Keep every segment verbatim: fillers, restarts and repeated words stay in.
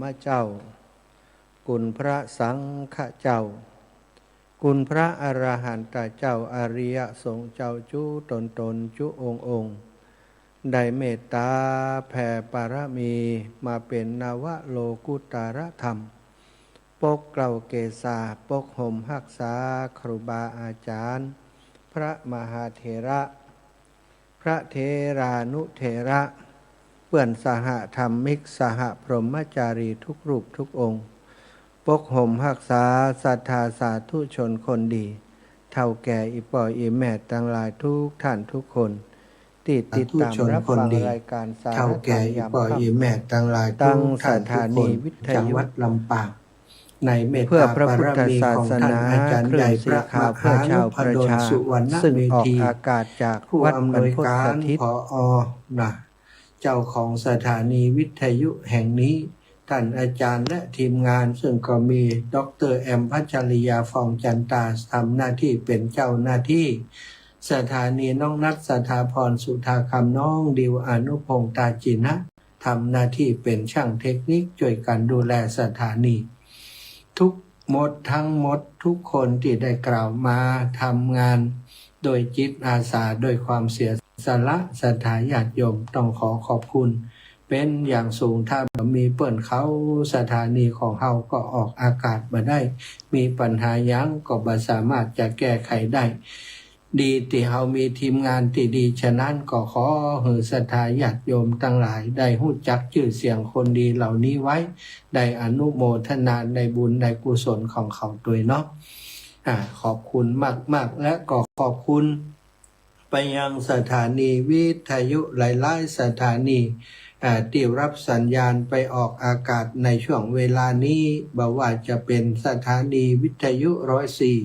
มเจ้า คุณพระสังฆเจ้า คุณพระอรหันตเจ้า อริยสงฆ์เจ้าจุ๊ตนตนจุ๊องค์องค์ ได้เมตตาแผ่ปารมีมาเป๋นนวโลกุตตรธรรม ปกเกล้าเกศา ปกห่มฮักษาครูบาอาจ๋ารย์ พระมหาเถระ พระเถรานุเถระ เปื้อนสหธรรมิก สหพรหมจารีทุกรูปทุกองค์ ปกห่มฮักษาศรัทธาสาธุชนคนดี เฒ่าแก่อี่ป้ออี่แม่ตังหลายทุกท่านทุกคน ตี้ติดต๋ามรับฟังรายก๋านสาธยายธรรมยามค่ำ เฒ่าแก่อี่ป้ออี่แม่ตังหลายทุกท่านทุกคน ตังสถานีวิทยุ จังหวัดลำปาง ในเมตตาปารมีของท่านอาจ๋ารย์ใหญ่พระมหานุพดลสุวรรณเมธี ซึ่งออกอากาศจากวัดบรรพตสถิต ผู้อำนวยก๋าน ผอ นะ เจ้าของสถานีวิทยุแห่งนี้ ท่านอาจ๋ารย์และทีมงาน ซึ่งก็มีด็อกเตอร์แอม พัชริยา ฟองจันตา ทำหน้าตี้เป๋นเจ้าหน้าตี้ สถานีน้องนัท สถาพร สุธาคำ น้องดิว อนุพงษ์ ตาจินะ ทำหน้าตี้เป๋นจ้างเทคนิค จ้วยกั๋นดูแลสถานี ทุกหมดทั้งหมดทุกคนตี้ได้กล่าวมาทำงานโดยจิตอาสา โดยความเสียสละ ศรัทธาญาติโยมต้องขอขอบคุณเป๋นอย่างสูง ถ้าบ่มีเปิ้นเขา สถานีของเฮาก็ออกอากาศบ่ได้ มีปัญหาหยังก็บ่สามารถจะแก้ไขได้ ดีตี้เฮามีทีมงานตี้ดี ฉะนั้นก็ขอหื้อศรัทธาญาติโยมตังหลายได้ฮู้จักจื้อเสียงคนดีเหล่านี้ไว้ ได้อนุโมทนาในบุญในกุศลของเขาตวยเนาะ อ่า ขอบคุณมากๆ และก็ขอบคุณไปยังสถานีวิทยุหลายๆ สถานี อ่า ตี้รับสัญญาณไปออกอากาศในช่วงเวลานี้ บ่ว่าจะเป๋นสถานีวิทยุร้อยสี่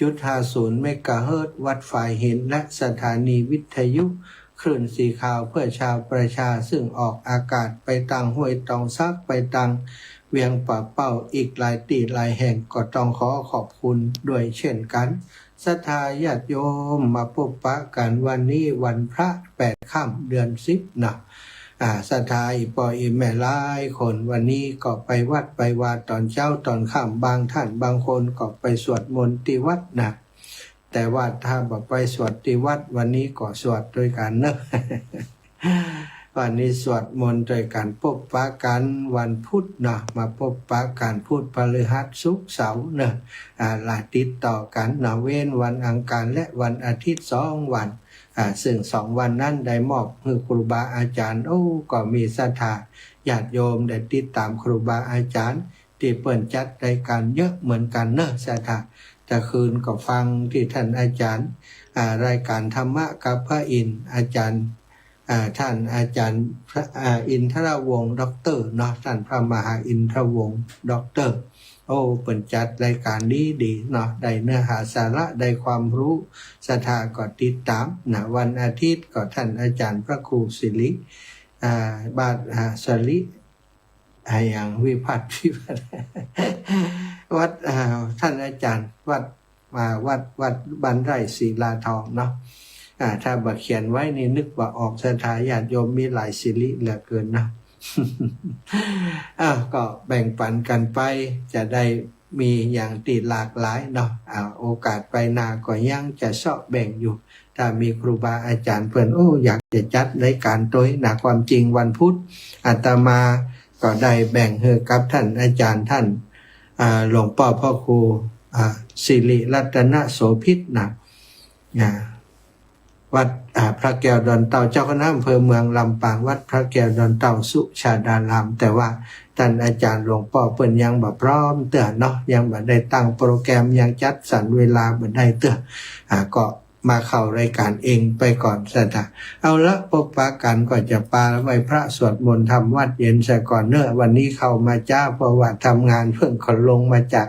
จุดห้าศูนย์เมกะเฮิรตซ์วัดฝายหิน และสถานีวิทยุคลื่นสีขาวเพื่อชาวประชา ซึ่งออกอากาศไปตางห้วยตองสัก ไปตางเวียงป่าเป้า อีกหลายตี้หลายแห่ง ก็ต้องขอขอบคุณด้วยเช่นกั๋น ศรัทธาญาติโยม มาปบปะกั๋นวันนี้วันพระแปดค่ำเดือนสิบนะ อ่า ศรัทธาอี่ป้ออี่แม่หลายคน วันนี้ก็ไปวัดไปวาต๋อนเจ๊าต๋อนค่ำ บางท่านบางคนก็ไปสวดมนต์ตี้วัดนะ แต่ว่าถ้าบ่ไปสวดตี้วัด วันนี้ก็สวดตวยกั๋นเนาะ วันนี้สวดมนต์ตวยกั๋น ปบปะกั๋นวันพุธเนาะ มาปบปะกั๋นพุธพฤหัสศุกร์เสาร์เนาะ อ่า ละติดต่อกั๋นเนาะ เว้นวันอังคารและวันอาทิตย์สองวัน อ่า ซึ่งสองวันนั้นได้มอบหื้อครูบาอาจ๋ารย์ โอ้ ก็มีศรัทธาญาติโยมได้ติดต๋ามครูบาอาจ๋ารย์ ตี้เปิ้นจัดรายก๋านเยอะเหมือนกั๋นเนาะ ศรัทธา แต่คืนก็ฟังตี้ท่านอาจ๋ารย์ อ่า รายก๋านธรรมะกับพระอินทร์ อาจ๋ารย์ อ่า ท่านอาจ๋ารย์พระ อ่า อินทรวงศ์ด็อกเตอร์เนาะ ท่านพระมหาอินทรวงศ์ด็อกเตอร์ โอ้ เปิ้นจัดรายก๋านดีๆ เนาะ ได้เนื้อหาสาระ ได้ความรู้ ศรัทธาก็ติดต๋ามนะ วันอาทิตย์ก็ท่านอาจ๋ารย์พระครูสิริ อ่า บาท อ่า สิริ อะหยัง วิพัฒน์ วิพัฒน์ วัด อ่า ท่านอาจ๋ารย์ วัด อ่า วัด วัดบ้านไร่ศิลาทองเนาะ อ่า ถ้าบ่เขียนไว้นี่นึกบ่ออก ศรัทธาญาติโยมมีหลายสิริเหลือเกินเนาะ อ่า ก็แบ่งปั๋นกั๋นไป จะได้มีอย่างตี้หลากหลายเนาะ อ่า โอกาสไปหน้าก็ยังจะเซาะแบ่งอยู่ ถ้ามีครูบาอาจ๋ารย์เปิ้น โอ้ อยากจะจัดรายก๋านตวยนะ ความจริงวันพุธอาตมาก็ได้แบ่งหื้อกับท่านอาจ๋ารย์ท่าน อ่า หลวงป้อพระครู อ่า สิริรัตนโสภิตนะ อ่า วัด อ่า พระแก้วดอนเต้า เจ้าคณะอำเภอเมืองลำปาง วัดพระแก้วดอนเต้าสุชาดาราม แต่ว่าท่านอาจ๋ารย์หลวงป้อเปิ้นยังบ่พร้อมเตื้อเนาะ ยังบ่ได้ตั้งโปรแกรม ยังจัดสรรเวลาบ่ได้เตื้อ อ่า ก็ มาเข้ารายก๋านเองไปก่อน ศรัทธา เอาละ ปบปะกั๋นก็จะปาไหว้พระสวดมนต์ทำวัตรเย็นซะก่อนเนาะ วันนี้เข้ามาจ๊า เพราะว่าทำงานเพิ่งขนลงมาจาก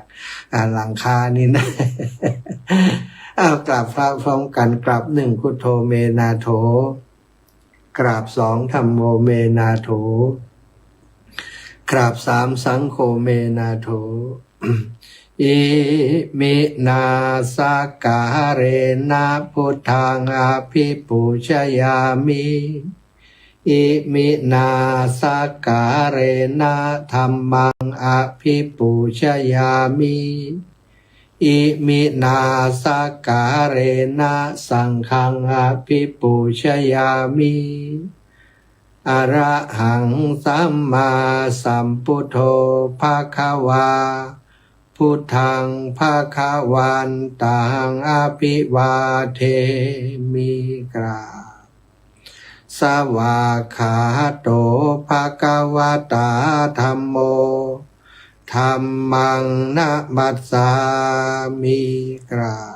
อ่า หลังคานี่นะ เอากราบพระพร้อมกั๋น กราบหนึ่ง พุทโธ เม นาโถ กราบสอง ธัมโม เม นาโถ กราบสาม สังโฆ เม นาโถ อิมินา สักการะ นะ พุทธัง อภิปูชยามิ Iminā sakkārena dhammaṃ abhipūjayāmi. Iminā sakkārena saṅghaṃ abhipūjayāmi. Arahaṃ sammāsambuddho bhagavā, buddhaṃ bhagavantaṃ abhivādemi. กราบ Svākkhāto bhagavatā dhammo, dhammaṃ namassāmi. กราบ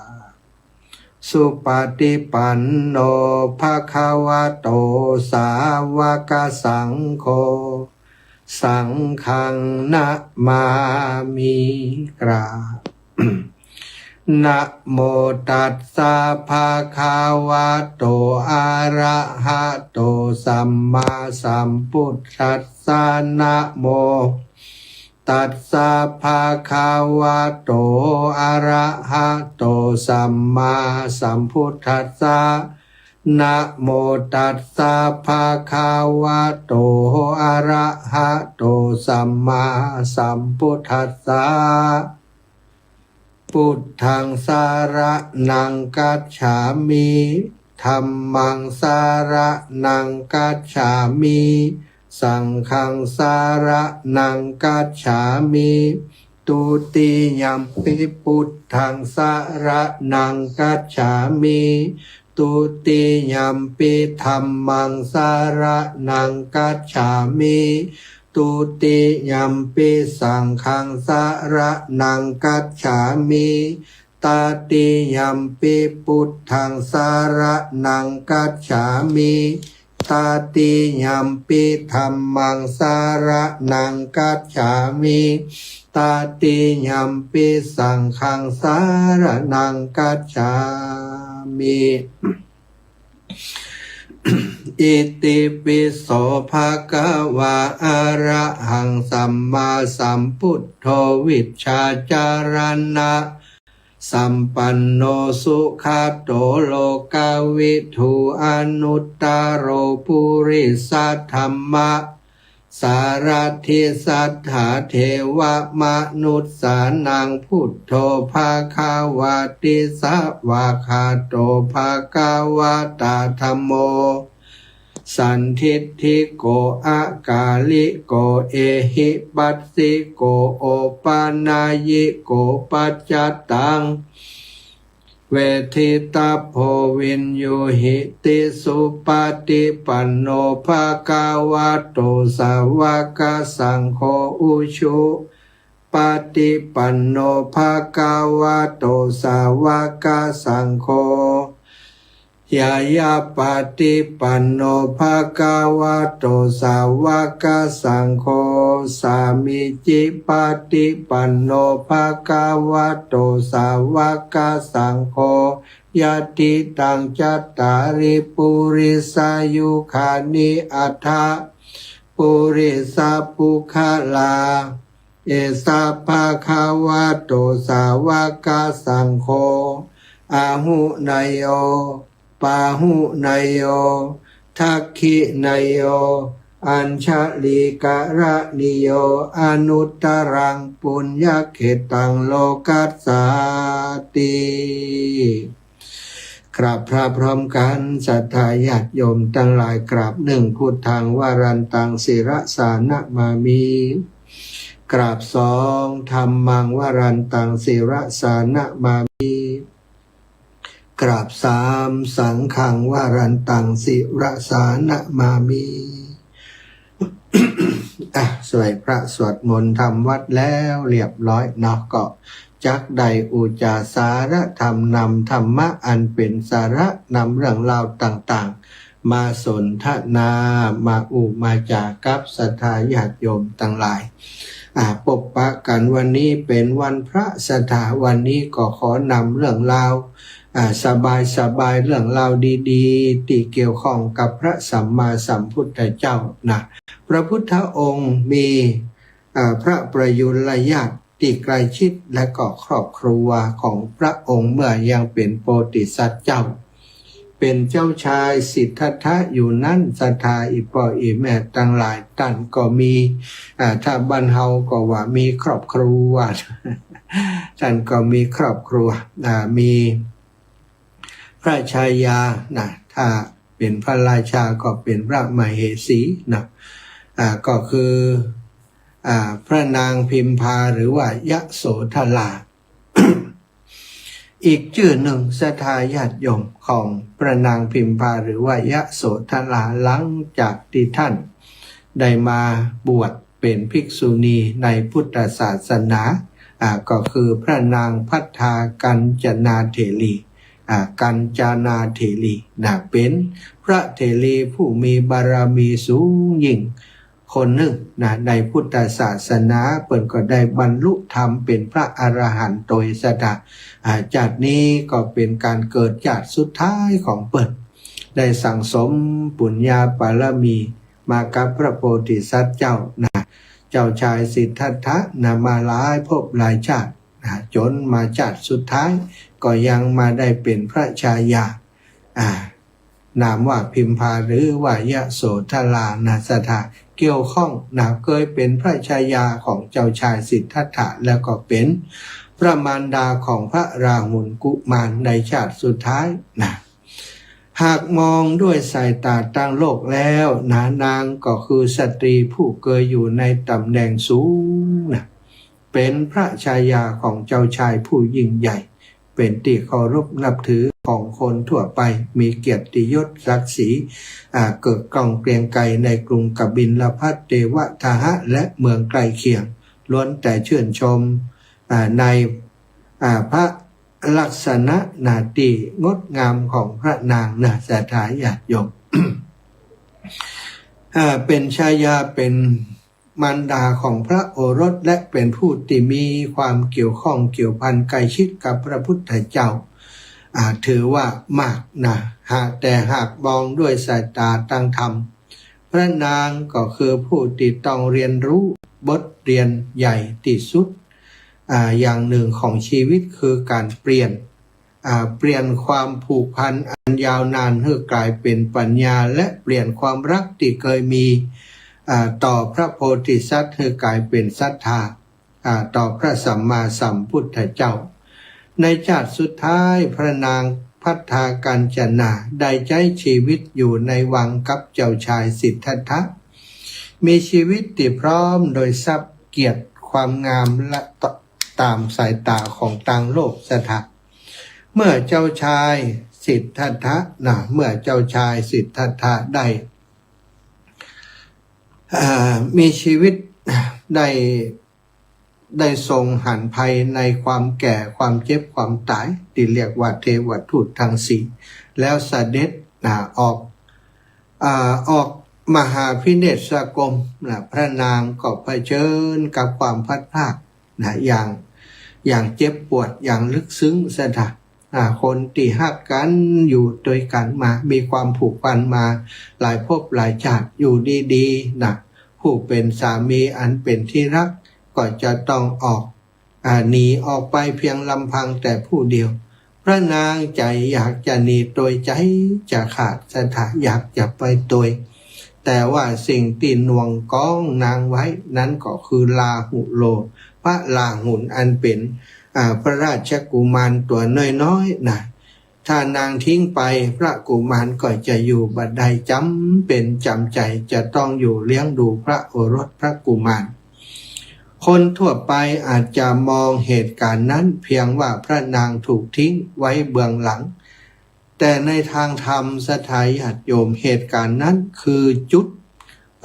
Supaṭipanno bhagavato sāvakasaṅgho, saṅghaṃ namāmi. กราบ Namo tassa bhagavato arahato sammāsambuddhassa. Namo tassa bhagavato arahato sammāsambuddhassa. Namo tassa bhagavato arahato sammāsambuddhassa. Buddhaṃ saraṇaṃ gacchāmi. Dhammaṃ saraṇaṃ gacchāmi. Saṅghaṃ saraṇaṃ gacchāmi. Dutiyampi buddhaṃ saraṇaṃ gacchāmi. Dutiyampi dhammaṃ saraṇaṃ gacchāmi. Dutiyampi saṅghaṃ saraṇaṃ gacchāmi. Tatiyampi buddhaṃ saraṇaṃ gacchāmi. Tatiyampi dhammaṃ saraṇaṃ gacchāmi. Tatiyampi saṅghaṃ saraṇaṃ gacchāmi. Itipi so bhagavā arahaṃ sammāsambuddho vijjācaraṇa sampanno sugato lokavidū anuttaro purisadammasārathi satthā devamanussānaṃ buddho bhagavāti. Svākkhāto bhagavatā dhammo sandiṭṭhiko akāliko ehipassiko opanayiko paccattaṃ veditabbo viññūhīti. Supaṭipanno bhagavato sāvakasaṅgho, ujupaṭipanno bhagavato sāvakasaṅgho, ñāyapaṭipanno bhagavato sāvakasaṅgho, sāmīcipaṭipanno bhagavato sāvakasaṅgho, yadidaṃ cattāri purisayugāni aṭṭha purisapuggalā, esa bhagavato sāvakasaṅgho, āhuneyyo pāhuneyyo dakkhiṇeyyo añjalikaraṇīyo anuttaraṃ puññakkhettaṃ lokassāti. กราบพระพร้อมกัน ศรัทธาญาติโยมตังหลาย กราบหนึ่ง พุทธัง วรันตัง ศิรสา นะมามิ กราบสอง ธัมมัง วรันตัง ศิรสา นะมามิ กราบสาม สังฆัง วรันตัง ศิรสา นะมามิ อ่ะ ไหว้พระสวดมนต์ทำวัตรแล้วเรียบร้อยเนาะ ก็จักได้อุจจาสาระธรรม นำธรรมะอันเป็นสาระ นำเรื่องราวต่างๆ มาสนทนา มาอู้มาจ๋ากับศรัทธาญาติโยมตังหลาย อ่า ปะปะกั๋นวันนี้เป๋นวันพระศรัทธา วันนี้ก็ขอนำเรื่องราว อ่า สบายๆ เรื่องราวดีๆ ตี้เกี่ยวข้องกับพระสัมมาสัมพุทธเจ้านะ พระพุทธองค์มี อ่า พระประยุรญาติตี้ใกล้ชิดและก็ครอบครัวของพระองค์เมื่อยังเป๋นโพธิสัตว์เจ้า เป๋นเจ้าชายสิทธัตถะอยู่นั้น ศรัทธาอี่ป้ออี่แม่ตังหลาย ต้านก็มี อ่า ถ้าบ้านเฮาก็ว่ามีครอบครัว ต้านก็มีครอบครัว อ่า มีพระชายานะ ถ้าเป๋นพระราชาก็เป๋นพระมเหสีนะ อ่า ก็คือ อ่า พระนางพิมพาหรือว่ายโสธรา อีกจื้อนึ่งศรัทธาญาติโยมของพระนางพิมพาหรือว่ายโสธรา หลังจากตี้ต้านได้มาบวชเป๋นภิกษุณีในพุทธศาสนา อ่า ก็คือพระนางภัททากัญจนาเถรี อ่า กัญจนาเถรีนะ เป๋นพระเถรีผู้มีบารมีสูงยิ่ง คนนึ่งนะ ในพุทธศาสนา เปิ้นก็ได้บรรลุธรรมเป๋นพระอรหันต์โตย ศรัทธา อ่า จาตินี้ก็เป๋นก๋านเกิดจาติสุดท้ายของเปิ้น ได้สั่งสมปุญญาบารมีมากับพระโพธิสัตว์เจ้านะ เจ้าชายสิทธัตถะนะ มาหลายภพหลายจาตินะ จ๋นมาจาติสุดท้ายก็ยังมาได้เป๋นพระชายา อ่า นามว่าพิมพาหรือว่ายโสธรานะ ศรัทธา เกี่ยวข้องนะ เกยเป๋นพระชายาของเจ้าชายสิทธัตถะ แล้วก็เป๋นพระมารดาของพระราหุลกุมารในจาติสุดท้ายนะ หากมองด้วยสายต๋าตางโลกแล้วนะ นางก็คือสตรีผู้เกยอยู่ในต๋ำแหน่งสูงนะ เป๋นพระชายาของเจ้าชายผู้ยิ่งใหญ่ เป๋นตี้เคารพนับถือของคนทั่วไป มีเกียรติยศศักดิ์ศรี อ่า เกิดก้องเกรียงไกรในกรุงกบิลพัสดุ์ เทวทหะ และเมืองใกล้เคียง ล้วนแต่ชื่นชม อ่า ใน อ่า พระลักษณะนาตี้งดงามของพระนางนะ ศรัทธาญาติโยม อ่า เป๋นชายา เป๋นมารดาของพระโอรส และเป๋นผู้ตี้มีความเกี่ยวข้องเกี่ยวพันใกล้ชิดกับพระพุทธเจ้า อ่า ถือว่ามากนะ หาก แต่หากมองด้วยสายต๋าตางธรรม พระนางก็คือผู้ตี้ต้องเรียนรู้บทเรียนใหญ่ตี้สุด อ่า อย่างนึ่งของชีวิต คือก๋านเปลี่ยน อ่า เปลี่ยนความผูกพันอันยาวนานหื้อกลายเป๋นปัญญา และเปลี่ยนความรักตี้เกยมี อ่า ต่อพระโพธิสัตว์หื้อกลายเป๋นศรัทธา อ่า ต่อพระสัมมาสัมพุทธเจ้า ในจาติสุดท้าย พระนางภัททากัญจนาได้ใจ๊ชีวิตอยู่ในวังกับเจ้าชายสิทธัตถะ มีชีวิตตี้พร้อมโดยทรัพย์ เกียรติ ความงาม และต- ต๋ามสายต๋าของตางโลก ศรัทธา เมื่อเจ้าชายสิทธัตถะนะ เมื่อเจ้าชายสิทธัตถะได้ อ่า มีชีวิต ได้ ได้ทรงหันภัยในความแก่ ความเจ็บ ความต๋าย ตี้เรียกว่าเทวทูตตังสี่ แล้วเสด็จ อ่า ออก อ่า ออกมหาภิเนศกรมนะ พระนางก็เผชิญกับความพลัดพรากนะ อย่าง อย่างเจ็บปวด อย่างลึกซึ้ง ศรัทธา อ่า คนตี้ฮักกั๋นอยู่ตวยกั๋นมา มีความผูกพันมาหลายภพหลายจาติ อยู่ดีๆ นะ ผู้เป๋นสามีอันเป๋นที่รักก็จะต้องออก อ่า หนีออกไปเพียงลำพังแต่ผู้เดียว พระนางใจ๋อยากจะหนีตวย ใจ๋จะขาด ศรัทธา อยากจะไปตวย แต่ว่าสิ่งตี้หน่วงก๊องนางไว้นั้นก็คือลาหุโล พระลาหุลอันเป๋น อ่า พระราชกุมารตั๋วน้อยๆ นะ ถ้านางทิ้งไป พระกุมารก็จะอยู่บ่ได้ จ๋ำเป๋นจ๋ำใจ๋จะต้องอยู่เลี้ยงดูพระโอรสพระกุมาร คนทั่วไปอาจจะมองเหตุก๋ารณ์นั้นเพียงว่าพระนางถูกทิ้งไว้เบื้องหลัง แต่ในตางธรรม ศรัทธาญาติโยม เหตุก๋ารณ์นั้นคือจุด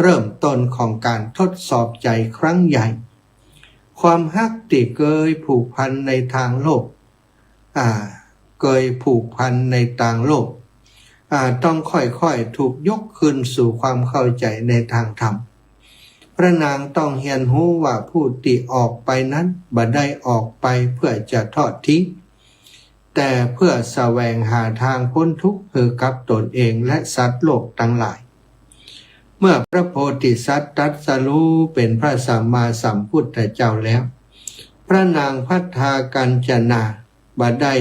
เริ่มต้นของก๋านทดสอบใจ๋ครั้งใหญ่ ความฮักตี้เกยผูกพันในตางโลก อ่า เกยผูกพันในตางโลก อ่า ต้องค่อยๆ ถูกยกคืนสู่ความเข้าใจ๋ในตางธรรม พระนางต้องเฮียนฮู้ว่าผู้ตี้ออกไปนั้นบ่ได้ออกไปเพื่อจะทอดทิ้ง แต่เพื่อแสวงหาตางป๊นทุกข์หื้อกับตนเองและสัตว์โลกตังหลาย เมื่อพระโพธิสัตว์ตรัสรู้เป๋นพระสัมมาสัมพุทธเจ้าแล้ว พระนางภัททากัญจนาบ่ได้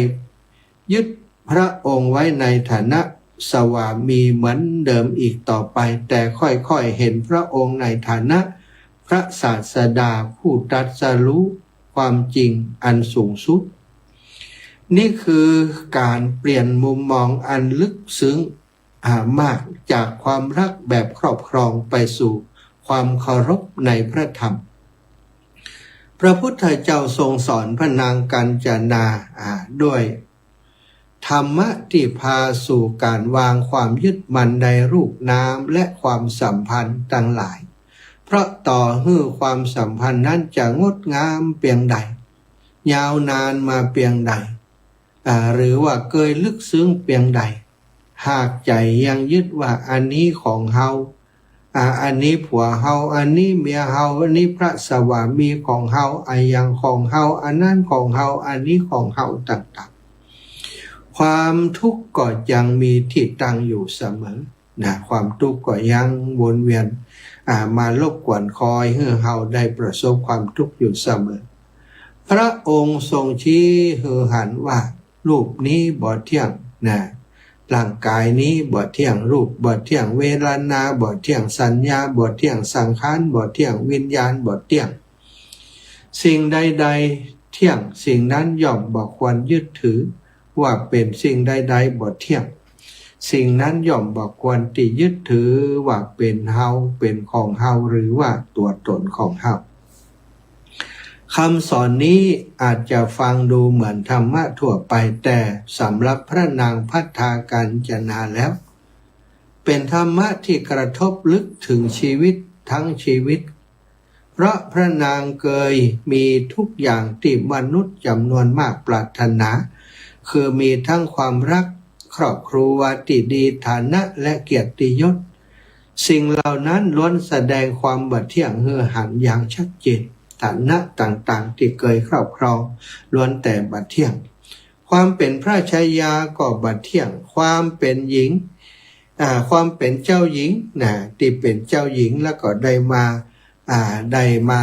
ยึดพระองค์ไว้ในฐานะ สวามีเหมือนเดิมอีกต่อไป แต่ค่อยๆ เห็นพระองค์ในฐานะพระศาสดาผู้ตรัสรู้ความจริงอันสูงสุด นี่คือการเปลี่ยนมุมมองอันลึกซึ้ง อ่า มาก จากความรักแบบครอบครองไปสู่ความเคารพในพระธรรม พระพุทธเจ้าทรงสอนพระนางกัญจนา อ่า ด้วยธรรมะที่พาสู่การวางความยึดมั่นในรูปนามและความสัมพันธ์ตังหลาย เพราะต่อหื้อความสัมพันธ์นั้นจะงดงามเปียงใด ยาวนานมาเปียงใด อ่า หรือว่าเกยลึกซึ้งเปียงใด หากใจ๋ยังยึดว่าอันนี้ของเฮา อ่า อันนี้ผัวเฮา อันนี้เมียเฮา อันนี้พระสวามีของเฮา อะหยังของเฮา อันนั้นของเฮา อันนี้ของเฮาต่างๆ ความทุกข์ก็ยังมีที่ตั้งอยู่เสมอ นะ ความทุกข์ก็ยังวนเวียน อ่า มารบกวนคอยหื้อเฮาได้ประสบความทุกข์อยู่เสมอ พระองค์ทรงชี้หื้อหันว่า รูปนี้บ่เที่ยง นะ ร่างกายนี้บ่เที่ยง รูปบ่เที่ยง เวทนาบ่เที่ยง สัญญาบ่เที่ยง สังขารบ่เที่ยง วิญญาณบ่เที่ยง สิ่งใดๆ เที่ยง สิ่งนั้นย่อมบ่ควรยึดถือว่าเป็นสิ่งใดๆ บ่เที่ยง สิ่งนั้นย่อมบ่ควรตี้ยึดถือว่าเป็นเฮา เป็นของเฮา หรือว่าตั๋วต๋นของเฮา คำสอนนี้อาจจะฟังดูเหมือนธรรมะทั่วไป แต่สำหรับพระนางภัททากัญจนาแล้ว เป็นธรรมะที่กระทบลึกถึงชีวิตทั้งชีวิต เพราะพระนางเกยมีทุกอย่างที่มนุษย์จ๋ำนวนมากปรารถนา คือมีทั้งความรัก ครอบครัวตี้ดี ฐานะ และเกียรติยศ สิ่งเหล่านั้นล้วนแสดงความบ่เที่ยงหื้อหันอย่างชัดเจน ฐานะต่างๆ ตี้เกยครอบครองล้วนแต่บ่เที่ยง ความเป๋นพระชายาก็บ่เที่ยง ความเป๋นหญิง อ่า ความเป๋นเจ้าหญิง นะ ตี้เป๋นเจ้าหญิงแล้วก็ได้มา อ่า ได้มา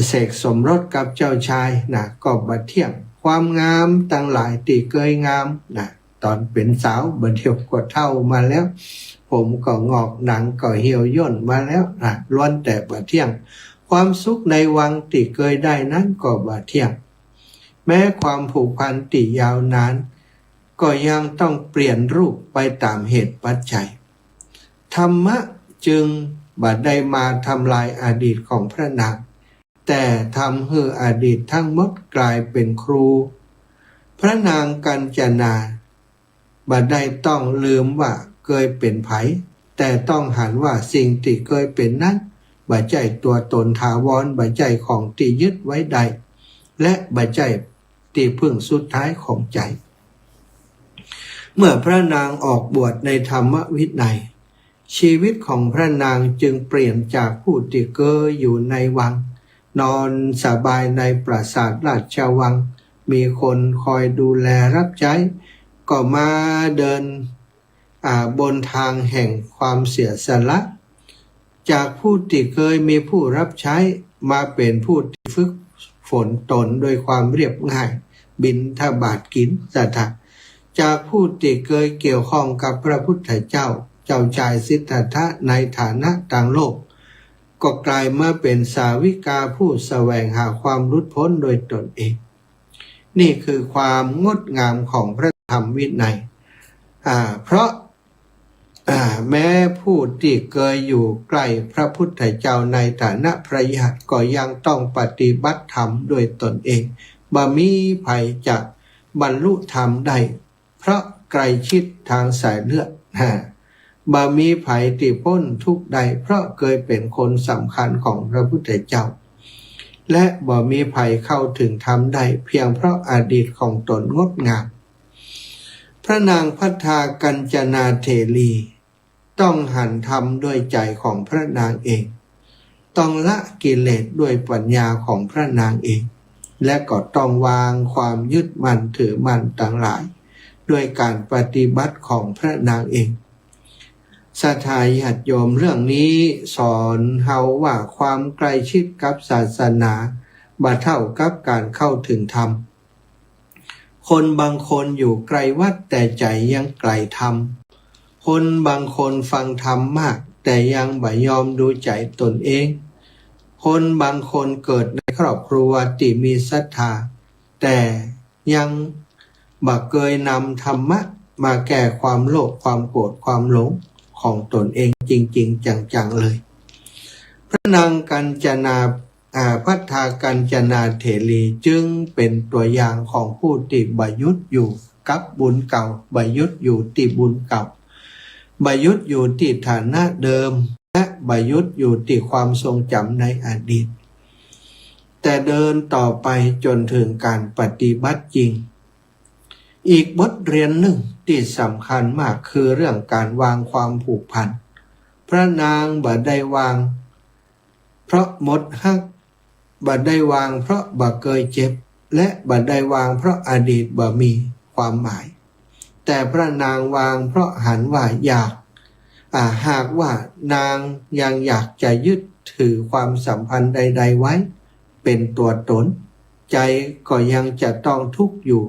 เสกสมรสกับเจ้าชาย นะ ก็บ่เที่ยง ความงามตังหลายตี้เกยงาม นะ ต๋อนเป๋นสาวบ่าเดี่ยวก็เฒ่ามาแล้ว ผมก็งอก หนังก็เหี่ยวย่นมาแล้ว นะ ล้วนแต่บ่เที่ยง ความสุขในวังตี้เกยได้นั้นก็บ่เที่ยง แม้ความผูกพันตี้ยาวนาน ก็ยังต้องเปลี่ยนรูปไปต๋ามเหตุปัจจัย ธรรมะจึงบ่ได้มาทำลายอดีตของพระนาง แต่ทำหื้ออดีตทั้งหมดกลายเป๋นครู พระนางกัญจนาบ่ได้ต้องลืมว่าเกยเป๋นใผ แต่ต้องหันว่าสิ่งตี้เกยเป๋นนั้นบ่ใจ้ตั๋วต๋นถาวร บ่ใจ้ของตี้ยึดไว้ได้ และบ่ใจ้ตี้พึ่งสุดท้ายของใจ๋ เมื่อพระนางออกบวชในธรรมวินัย ชีวิตของพระนางจึงเปลี่ยนจากผู้ตี้เกยอยู่ในวัง นอนสบายในปราสาทราชวัง มีคนคอยดูแลรับใจ๊ ก็มาเดิน อ่า บนทางแห่งความเสียสละ จากผู้ตี้เกยมีผู้รับใจ๊ มาเป๋นผู้ตี้ฝึกฝนต๋นด้วยความเรียบง่าย บิณฑบาตกิ๋น ศรัทธา จากผู้ตี้เกยเกี่ยวข้องกับพระพุทธเจ้า เจ้าจายสิทธัตถะในฐานะตางโลก ก็กลายมาเป๋นสาวิกาผู้แสวงหาความหลุดพ้นโดยตนเอง นี่คือความงดงามของพระธรรมวินัย อ่า เพราะ อ่า แม้ผู้ตี้เกยอยู่ใกล้พระพุทธเจ้าในฐานะพระญาติ ก็ยังต้องปฏิบัติธรรมด้วยตนเอง บ่มีใผจะบรรลุธรรมได้ เพราะใกล้ชิดทางสายเลือด ฮะ บ่มีใผตี้ป๊นทุกข์ได้ เพราะเกยเป๋นคนสำคัญของพระพุทธเจ้า และบ่มีใผเข้าถึงธรรมได้ เพียงเพราะอดีตของตนงดงาม พระนางภัททากัญจนาเถรี ต้องหันธรรมด้วยใจ๋ของพระนางเอง ต้องละกิเลสด้วยปัญญาของพระนางเอง และก็ต้องวางความยึดมั่นถือมั่นตังหลาย ด้วยการปฏิบัติของพระนางเอง ศรัทธาญาติโยม เรื่องนี้สอนเฮาว่าความใกล้ชิดกับศาสนาบ่เท่ากับการเข้าถึงธรรม คนบางคนอยู่ไกลวัดแต่ใจ๋ยังใกล้ธรรม คนบางคนฟังธรรมมากแต่ยังบ่ยอมดูใจ๋ตนเอง คนบางคนเกิดในครอบครัวตี้มีศรัทธา แต่ยังบ่เกยนำธรรมะมาแก้ความโลภ ความโกรธ ความหลงของตนเองจริงๆ จังๆ เลย พระนางกัญจนา อ่า ภัททากัญจนาเถรีจึงเป๋นตั๋วอย่างของผู้ตี้บ่หยุดอยู่กับบุญเก่า บ่หยุดอยู่ตี้บุญเก่า บ่หยุดอยู่ตี้ฐานะเดิม และบ่หยุดอยู่ตี้ความทรงจ๋ำในอดีต แต่เดินต่อไปจ๋นเถิงก๋านปฏิบัติจริง อีกบทเรียนนึ่งตี้สำคัญมากคือเรื่องก๋านวางความผูกพัน พระนางบ่ได้วางเพราะหมดฮัก บ่ได้วางเพราะบ่เกยเจ็บ และบ่ได้วางเพราะอดีตบ่มีความหมาย แต่พระนางวางเพราะหันว่าอยาก อ่า หากว่านางยังอยากจะยึดถือความสัมพันธ์ใดๆ ไว้เป๋นตั๋วต๋น ใจ๋ก็ยังจะต้องทุกข์อยู่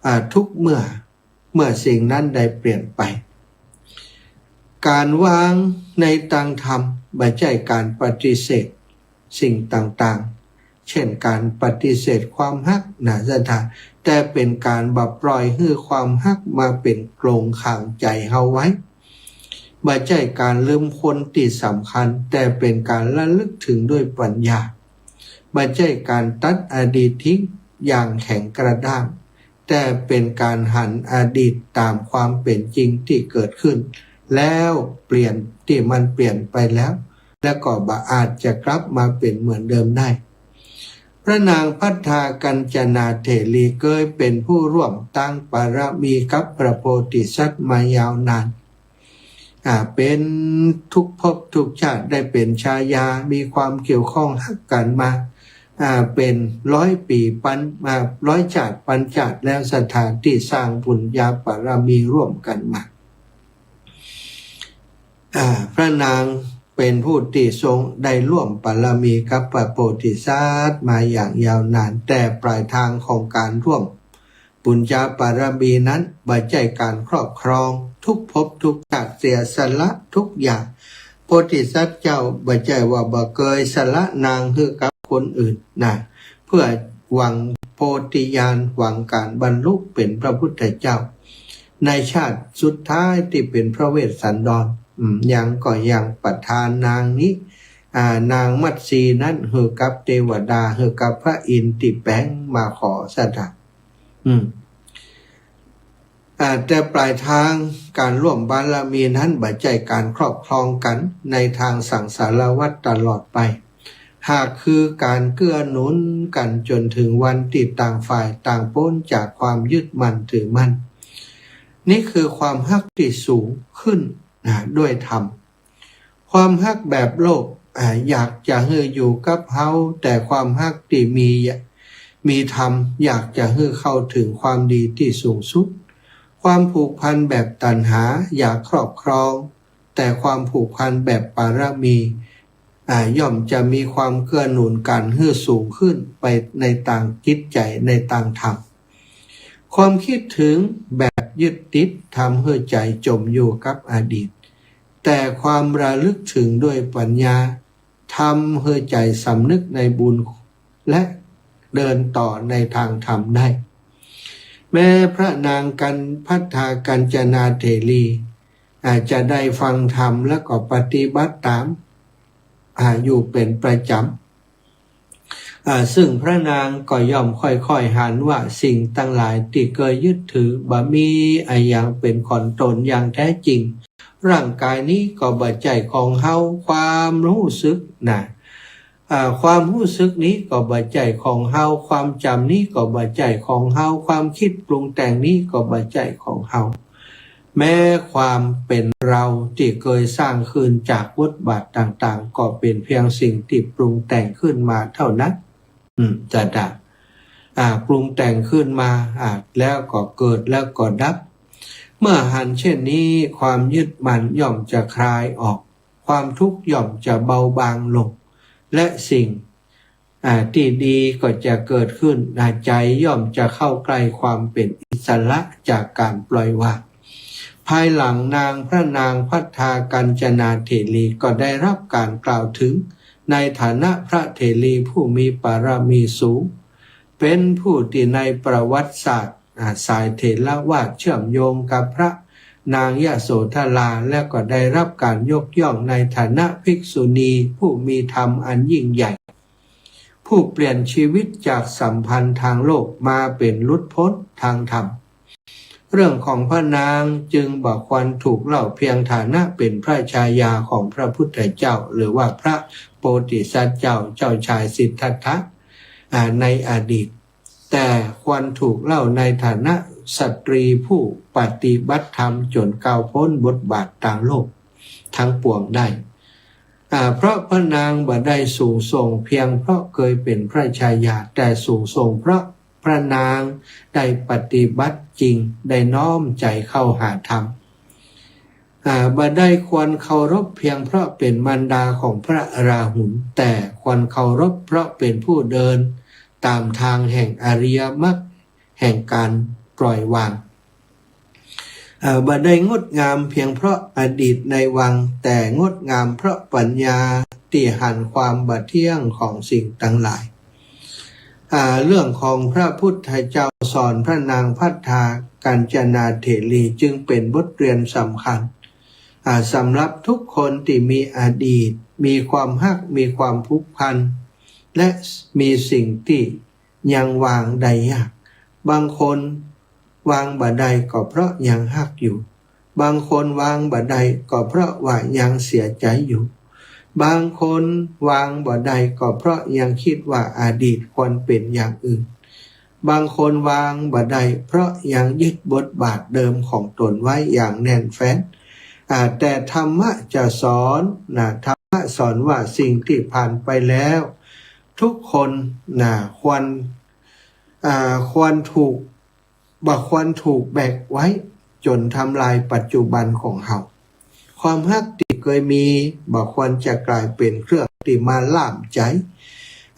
อ่า ทุกเมื่อ เมื่อสิ่งนั้นได้เปลี่ยนไป ก๋านวางในตางธรรมบ่ใจ้ก๋านปฏิเสธสิ่งต่างๆ เช่นก๋านปฏิเสธความฮักนาศรัทธา แต่เป๋นก๋านบ่ปล่อยหื้อความฮักมาเป๋นโกลงขังใจ๋เฮาไว้ บ่ใจ้ก๋านลืมคนตี้สำคัญ แต่เป๋นก๋านระลึกเถิงด้วยปัญญา บ่ใจ้ก๋านตัดอดีตทิ้งอย่างแข็งกระด้าง แต่เป๋นก๋านหันอดีตต๋ามความเป๋นจริงตี้เกิดขึ้น แล้วเปลี่ยนตี้มันเปลี่ยนไปแล้ว และก็บ่อาจจะกลับมาเป๋นเหมือนเดิมได้ พระนางภัททากัญจนาเถรีเกยเป๋นผู้ร่วมตางปารมีกับพระโพธิสัตว์มายาวนาน อ่า เป๋นทุกภพทุกชาติ ได้เป๋นชายา มีความเกี่ยวข้องฮักกั๋นมา อ่า เป๋นร้อยปี๋ปัน อ่า ร้อยชาติปันชาติแล้ว ศรัทธาตี้สร้างปุญญาปารมีร่วมกั๋นมา อ่า พระนางเป๋นผู้ตี้ทรงได้ร่วมปารมีกับพระโพธิสัตว์มาอย่างยาวนาน แต่ปลายทางของก๋านร่วม ปุญญาปารมีนั้นบ่ใจ้ก๋านครอบครองทุกภพทุกชาติ เสียสละทุกอย่าง โพธิสัตว์เจ้าบ่ใจ้ว่าบ่เกยสละนางหื้อกับคนอื่นนะ เพื่อหวังโพธิญาณ หวังก๋านบรรลุเป๋นพระพุทธเจ้า ในชาติสุดท้ายตี้เป๋นพระเวสสันดร อืม ยังก็ยังประทานนางนี้ อ่า นางมัตสีนั้นหื้อกับเตวดา หื้อกับพระอินทร์ตี้แป๋งมาขอศรัทธา อืม อ่า แต่ปลายทางก๋านร่วมบารมีนั้นบ่ใจ้ก๋านครอบครองกั๋นในตางสังสารวัฏตลอดไป หากคือก๋านเกื้อหนุนกั๋นจ๋นเถิงวันตี้ต่างฝ่ายต่างป๊นจากความยึดมั่นถือมั่น นี่คือความฮักตี้สูงขึ้น นะ ด้วยธรรม ความฮักแบบโลภ อ่า อยากจะหื้ออยู่กับเฮา แต่ความฮักตี้มี มีธรรม อยากจะหื้อเข้าเถิงความดีตี้สูงสุด ความผูกพันแบบตัณหา อยากครอบครอง แต่ความผูกพันแบบปารมี อ่า ย่อมจะมีความเกื้อหนุนกั๋นหื้อสูงขึ้นไปในตางจิตใจ๋ ในตางธรรม ความคิดเถิงแบบยึดติดทำหื้อใจ๋จ๋มอยู่กับอดีต แต่ความระลึกเถิงด้วยปัญญาทำหื้อใจ๋สำนึกในบุญ และเดินต่อในตางธรรมได้ แม้พระนางกัญ ภัททากัญจนาเถรี อาจจะได้ฟังธรรมแล้วก็ปฏิบัติต๋าม อ่า อยู่เป๋นประจ๋ำ อ่า ซึ่งพระนางก็ย่อมค่อยๆ หันว่าสิ่งตังหลายตี้เกยยึดถือบ่มีอะหยังเป๋นของต๋นอย่างแท้จริง ร่างก๋ายนี้ก็บ่ใจ้ของเฮา ความฮู้สึกนะ อ่า ความฮู้สึกนี้ก็บ่ใจ้ของเฮา ความจ๋ำนี้ก็บ่ใจ้ของเฮา ความกึ๊ดปรุงแต่งนี้ก็บ่ใจ้ของเฮา แม้ความเป๋นเราตี้เกยสร้างขึ้นจากบทบาทต่างๆ ก็เป๋นเพียงสิ่งตี้ปรุงแต่งขึ้นมาเต้านั้น อืม ศรัทธา อ่า ปรุงแต่งขึ้นมา อ่า แล้วก็เกิด แล้วก็ดับ เมื่อหันเช่นนี้ ความยึดมั่นย่อมจะคลายออก ความทุกข์ย่อมจะเบาบางลง และสิ่ง อ่า ตี้ดีก็จะเกิดขึ้น อ่า ใจ๋ย่อมจะเข้าใกล้ความเป๋นอิสระจากก๋านปล่อยวาง ภายหลังนาง พระนางภัททากัญจนาเถรีก็ได้ฮับก๋านกล่าวเถิงในฐานะพระเถรีผู้มีปารมีสูง เป๋นผู้ตี้ในประวัติศาสตร์ อ่า สายเถรวาทเชื่อมโยงกับพระนางยโสธรา และก็ได้ฮับก๋านยกย่องในฐานะภิกษุณีผู้มีธรรมอันยิ่งใหญ่ ผู้เปลี่ยนชีวิตจากสัมพันธ์ทางโลกมาเป๋นหลุดป๊นทางธรรม เรื่องของพระนางจึงบ่ควรถูกเล่าเพียงฐานะเป๋นพระชายาของพระพุทธเจ้า หรือว่าพระโพธิสัตว์เจ้า เจ้าชายสิทธัตถะ อ่า ในอดีต แต่ควรถูกเล่าในฐานะสตรีผู้ปฏิบัติธรรมจ๋นก้าวป๊นบทบาทตางโลกตังปวงได้ อ่า เพราะพระนางบ่ได้สูงส่งเพียงเพราะเกยเป๋นพระชายา แต่สูงส่งเพราะพระนางได้ปฏิบัติจริง ได้น้อมใจ๋เข้าหาธรรม อ่า บ่ได้ควรเคารพเพียงเพราะเป๋นมารดาของพระอราหุล แต่ควรเคารพเพราะเป๋นผู้เดินต๋ามตางแห่งอริยมรรค แห่งก๋านปล่อยวาง อ่า บ่ได้งดงามเพียงเพราะอดีตในวัง แต่งดงามเพราะปัญญาตี้หันความบ่เที่ยงของสิ่งตังหลาย อ่า เรื่องของพระพุทธเจ้าสอนพระนางภัททากัญจนาเถรีจึงเป๋นบทเรียนสำคัญ อ่า สำหรับทุกคนตี้มีอดีต มีความฮัก มีความผูกพัน และมีสิ่งตี้ยังวางได้ยาก บางคนวางบ่ได้ก็เพราะยังฮักอยู่ บางคนวางบ่ได้ก็เพราะว่ายังเสียใจ๋อยู่ บางคนวางบ่ได้ก็เพราะยังกึ๊ดว่าอดีตควรเป๋นอย่างอื่น บางคนวางบ่ได้เพราะยังยึดบทบาทเดิมของตนไว้อย่างแน่นแฟ้น อ่า แต่ธรรมะจะสอนนะ ธรรมะสอนว่าสิ่งตี้ผ่านไปแล้ว ทุกคนนะ ควร อ่า ควรถูก บ่ควรถูกแบกไว้จ๋นทำลายปัจจุบันของเฮา ความฮักตี้เกยมีบ่ควรจะก๋ายเป๋นเครื่องตี้มาล่ามใจ๋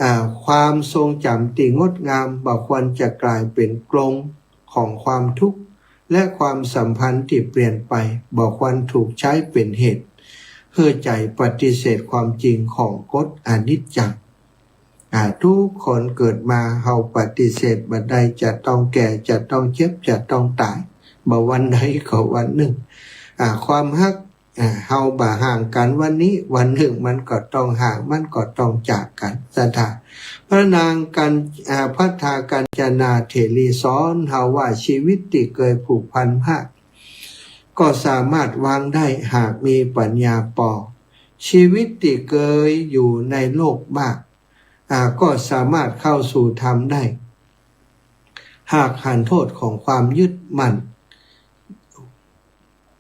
อ่า ความทรงจ๋ำตี้งดงามบ่ควรจะก๋ายเป๋นกรงของความทุกข์ และความสัมพันธ์ตี้เปลี่ยนไปบ่ควรถูกใจ๊เป๋นเหตุหื้อใจ๋ปฏิเสธความจริงของกฎอนิจจัง อ่า ทุกคนเกิดมาเฮาปฏิเสธบ่ได้ จะต้องแก่ จะต้องเจ็บ จะต้องต๋าย บ่วันใดก็วันนึ่ง อ่า ความฮัก อ่า เฮาบ่ห่างกั๋นวันนี้ วันนึ่งมันก็ต้องห่าง มันก็ต้องจากกั๋น สถา พระนางกัญ อ่า ภัททากัญจนาเถรีสอนเฮาว่าชีวิตตี้เกยผูกพันมาก ก็สามารถวางได้หากมีปัญญาปอ ชีวิตตี้เกยอยู่ในโลกมาก อ่า ก็สามารถเข้าสู่ธรรมได้ หากหันโทษของความยึดมั่น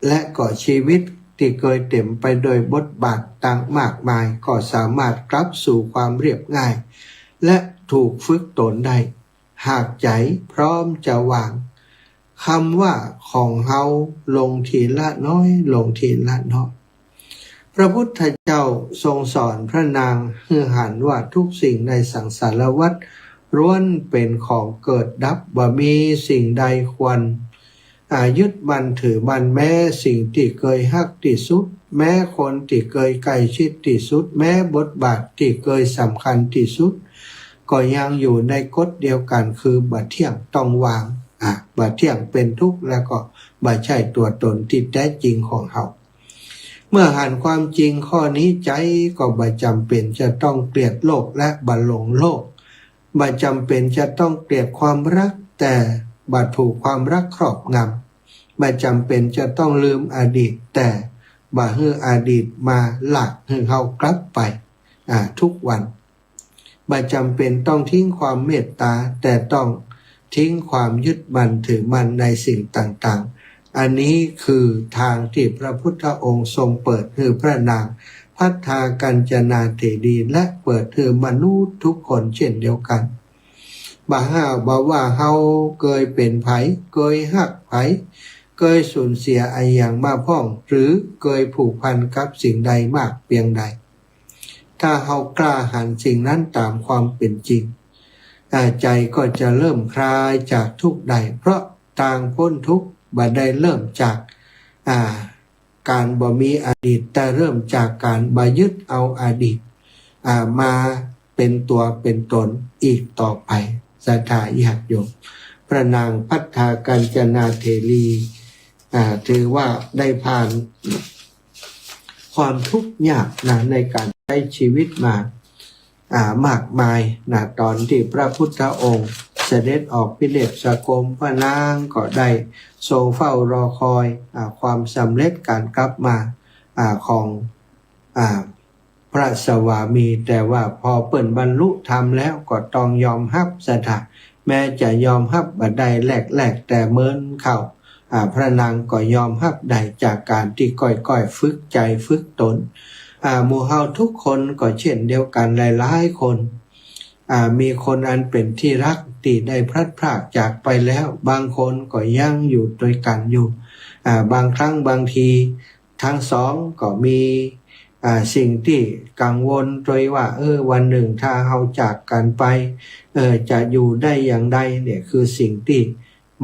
และก็ชีวิตตี้เกยเต๋มไปโดยบทบาทตังมากมาย ก็สามารถกลับสู่ความเรียบง่าย และถูกฝึกตนได้ หากใจ๋พร้อมจะวาง กำว่าของเฮาลงทีละน้อย ลงทีละน้อย พระพุทธเจ้าทรงสอนพระนางหื้อหันว่าทุกสิ่งในสังสารวัฏล้วนเป๋นของเกิดดับ บ่มีสิ่งใดควร อ่า ยึดมั่นถือมั่น แม้สิ่งตี้เกยฮักตี้สุด แม้คนตี้เกยใก้ชิดตี้สุด แม้บทบาทตี้เกยสำคัญตี้สุด ก็ยังอยู่ในกฎเดียวกั๋น คือบ่เที่ยง ต้องวาง อ่า บ่เที่ยง เป๋นทุกข์ และก็บ่ใจ้ตั๋วตนตี้แต๊จริงของเฮา เมื่อหันความจริงข้อนี้ ใจ๋ก็บ่จ๋ำเป๋นจะต้องเกลียดโลกและบ่หลงโลก บ่จ๋ำเป๋นจะต้องเกลียดความฮัก แต่บ่ถูกความฮักครอบงำ บ่จ๋ำเป๋นจะต้องลืมอดีต แต่บ่หื้ออดีตมาลากหื้อเฮากลับไป อ่า ทุกวัน บ่จ๋ำเป๋นต้องทิ้งความเมตต๋า แต่ต้องทิ้งความยึดมั่นถือมั่นในสิ่งต่างๆ อันนี้คือตางตี้พระพุทธองค์ทรงเปิดหื้อพระนางภัททากัญจนาเถรี และเปิดหื้อมนุษย์ทุกคนเช่นเดียวกั๋น บ่ว่า บ่ว่าเฮาเกยเป๋นใผ เกยฮักใผ เกยสูญเสียอะหยังมาพ่อง หรือเกยผูกพันกับสิ่งใดมากเปียงใด ถ้าเฮากล้าหันสิ่งนั้นต๋ามความเป๋นจริง อ่า ใจ๋ก็จะเริ่มคลายจากทุกข์ได้ เพราะตางป๊นทุกข์บ่ได้เริ่มจาก อ่า ก๋านบ่มีอดีต แต่เริ่มจากก๋านบ่ยึดเอาอดีต อ่า มาเป๋นตั๋วเป๋นต๋นอีกต่อไป ศรัทธาญาติโยม พระนางภัททากัญจนาเถรี อ่า ถือว่าได้ผ่านความทุกข์ยากนะ ในก๋านใจ๊ชีวิตมา อ่า มากมายนะ ต๋อนตี้พระพุทธองค์เสด็จออกพิเนศกรม พระนางก็ได้ทรงเฝ้ารอคอย อ่า ความสำเร็จก๋านกลับมา อ่า ของ อ่า พระสวามี แต่ว่าพอเปิ้นบรรลุธรรมแล้วก็ต้องยอมฮับ ศรัทธา แม้จะยอมฮับบ่ได้แรกๆ แต่เมินเข้า อ่า พระนางก็ยอมฮับได้จากก๋านตี้ก้อยๆ ฝึกใจ๋ฝึกต๋น อ่า หมู่เฮาทุกคนก็เช่นเดียวกั๋น หลายๆ คน อ่า มีคนอันเป๋นตี้ฮักตี้ได้พลัดพรากจากไปแล้ว บางคนก็ยังอยู่ตวยกั๋นอยู่ อ่า บางครั้งบางที ตังสองก็มี อ่า สิ่งตี้กังวลตวยว่า เออ วันนึ่งถ้าเฮาจากกั๋นไป เออ จะอยู่ได้อย่างใด เนี่ยคือสิ่งตี้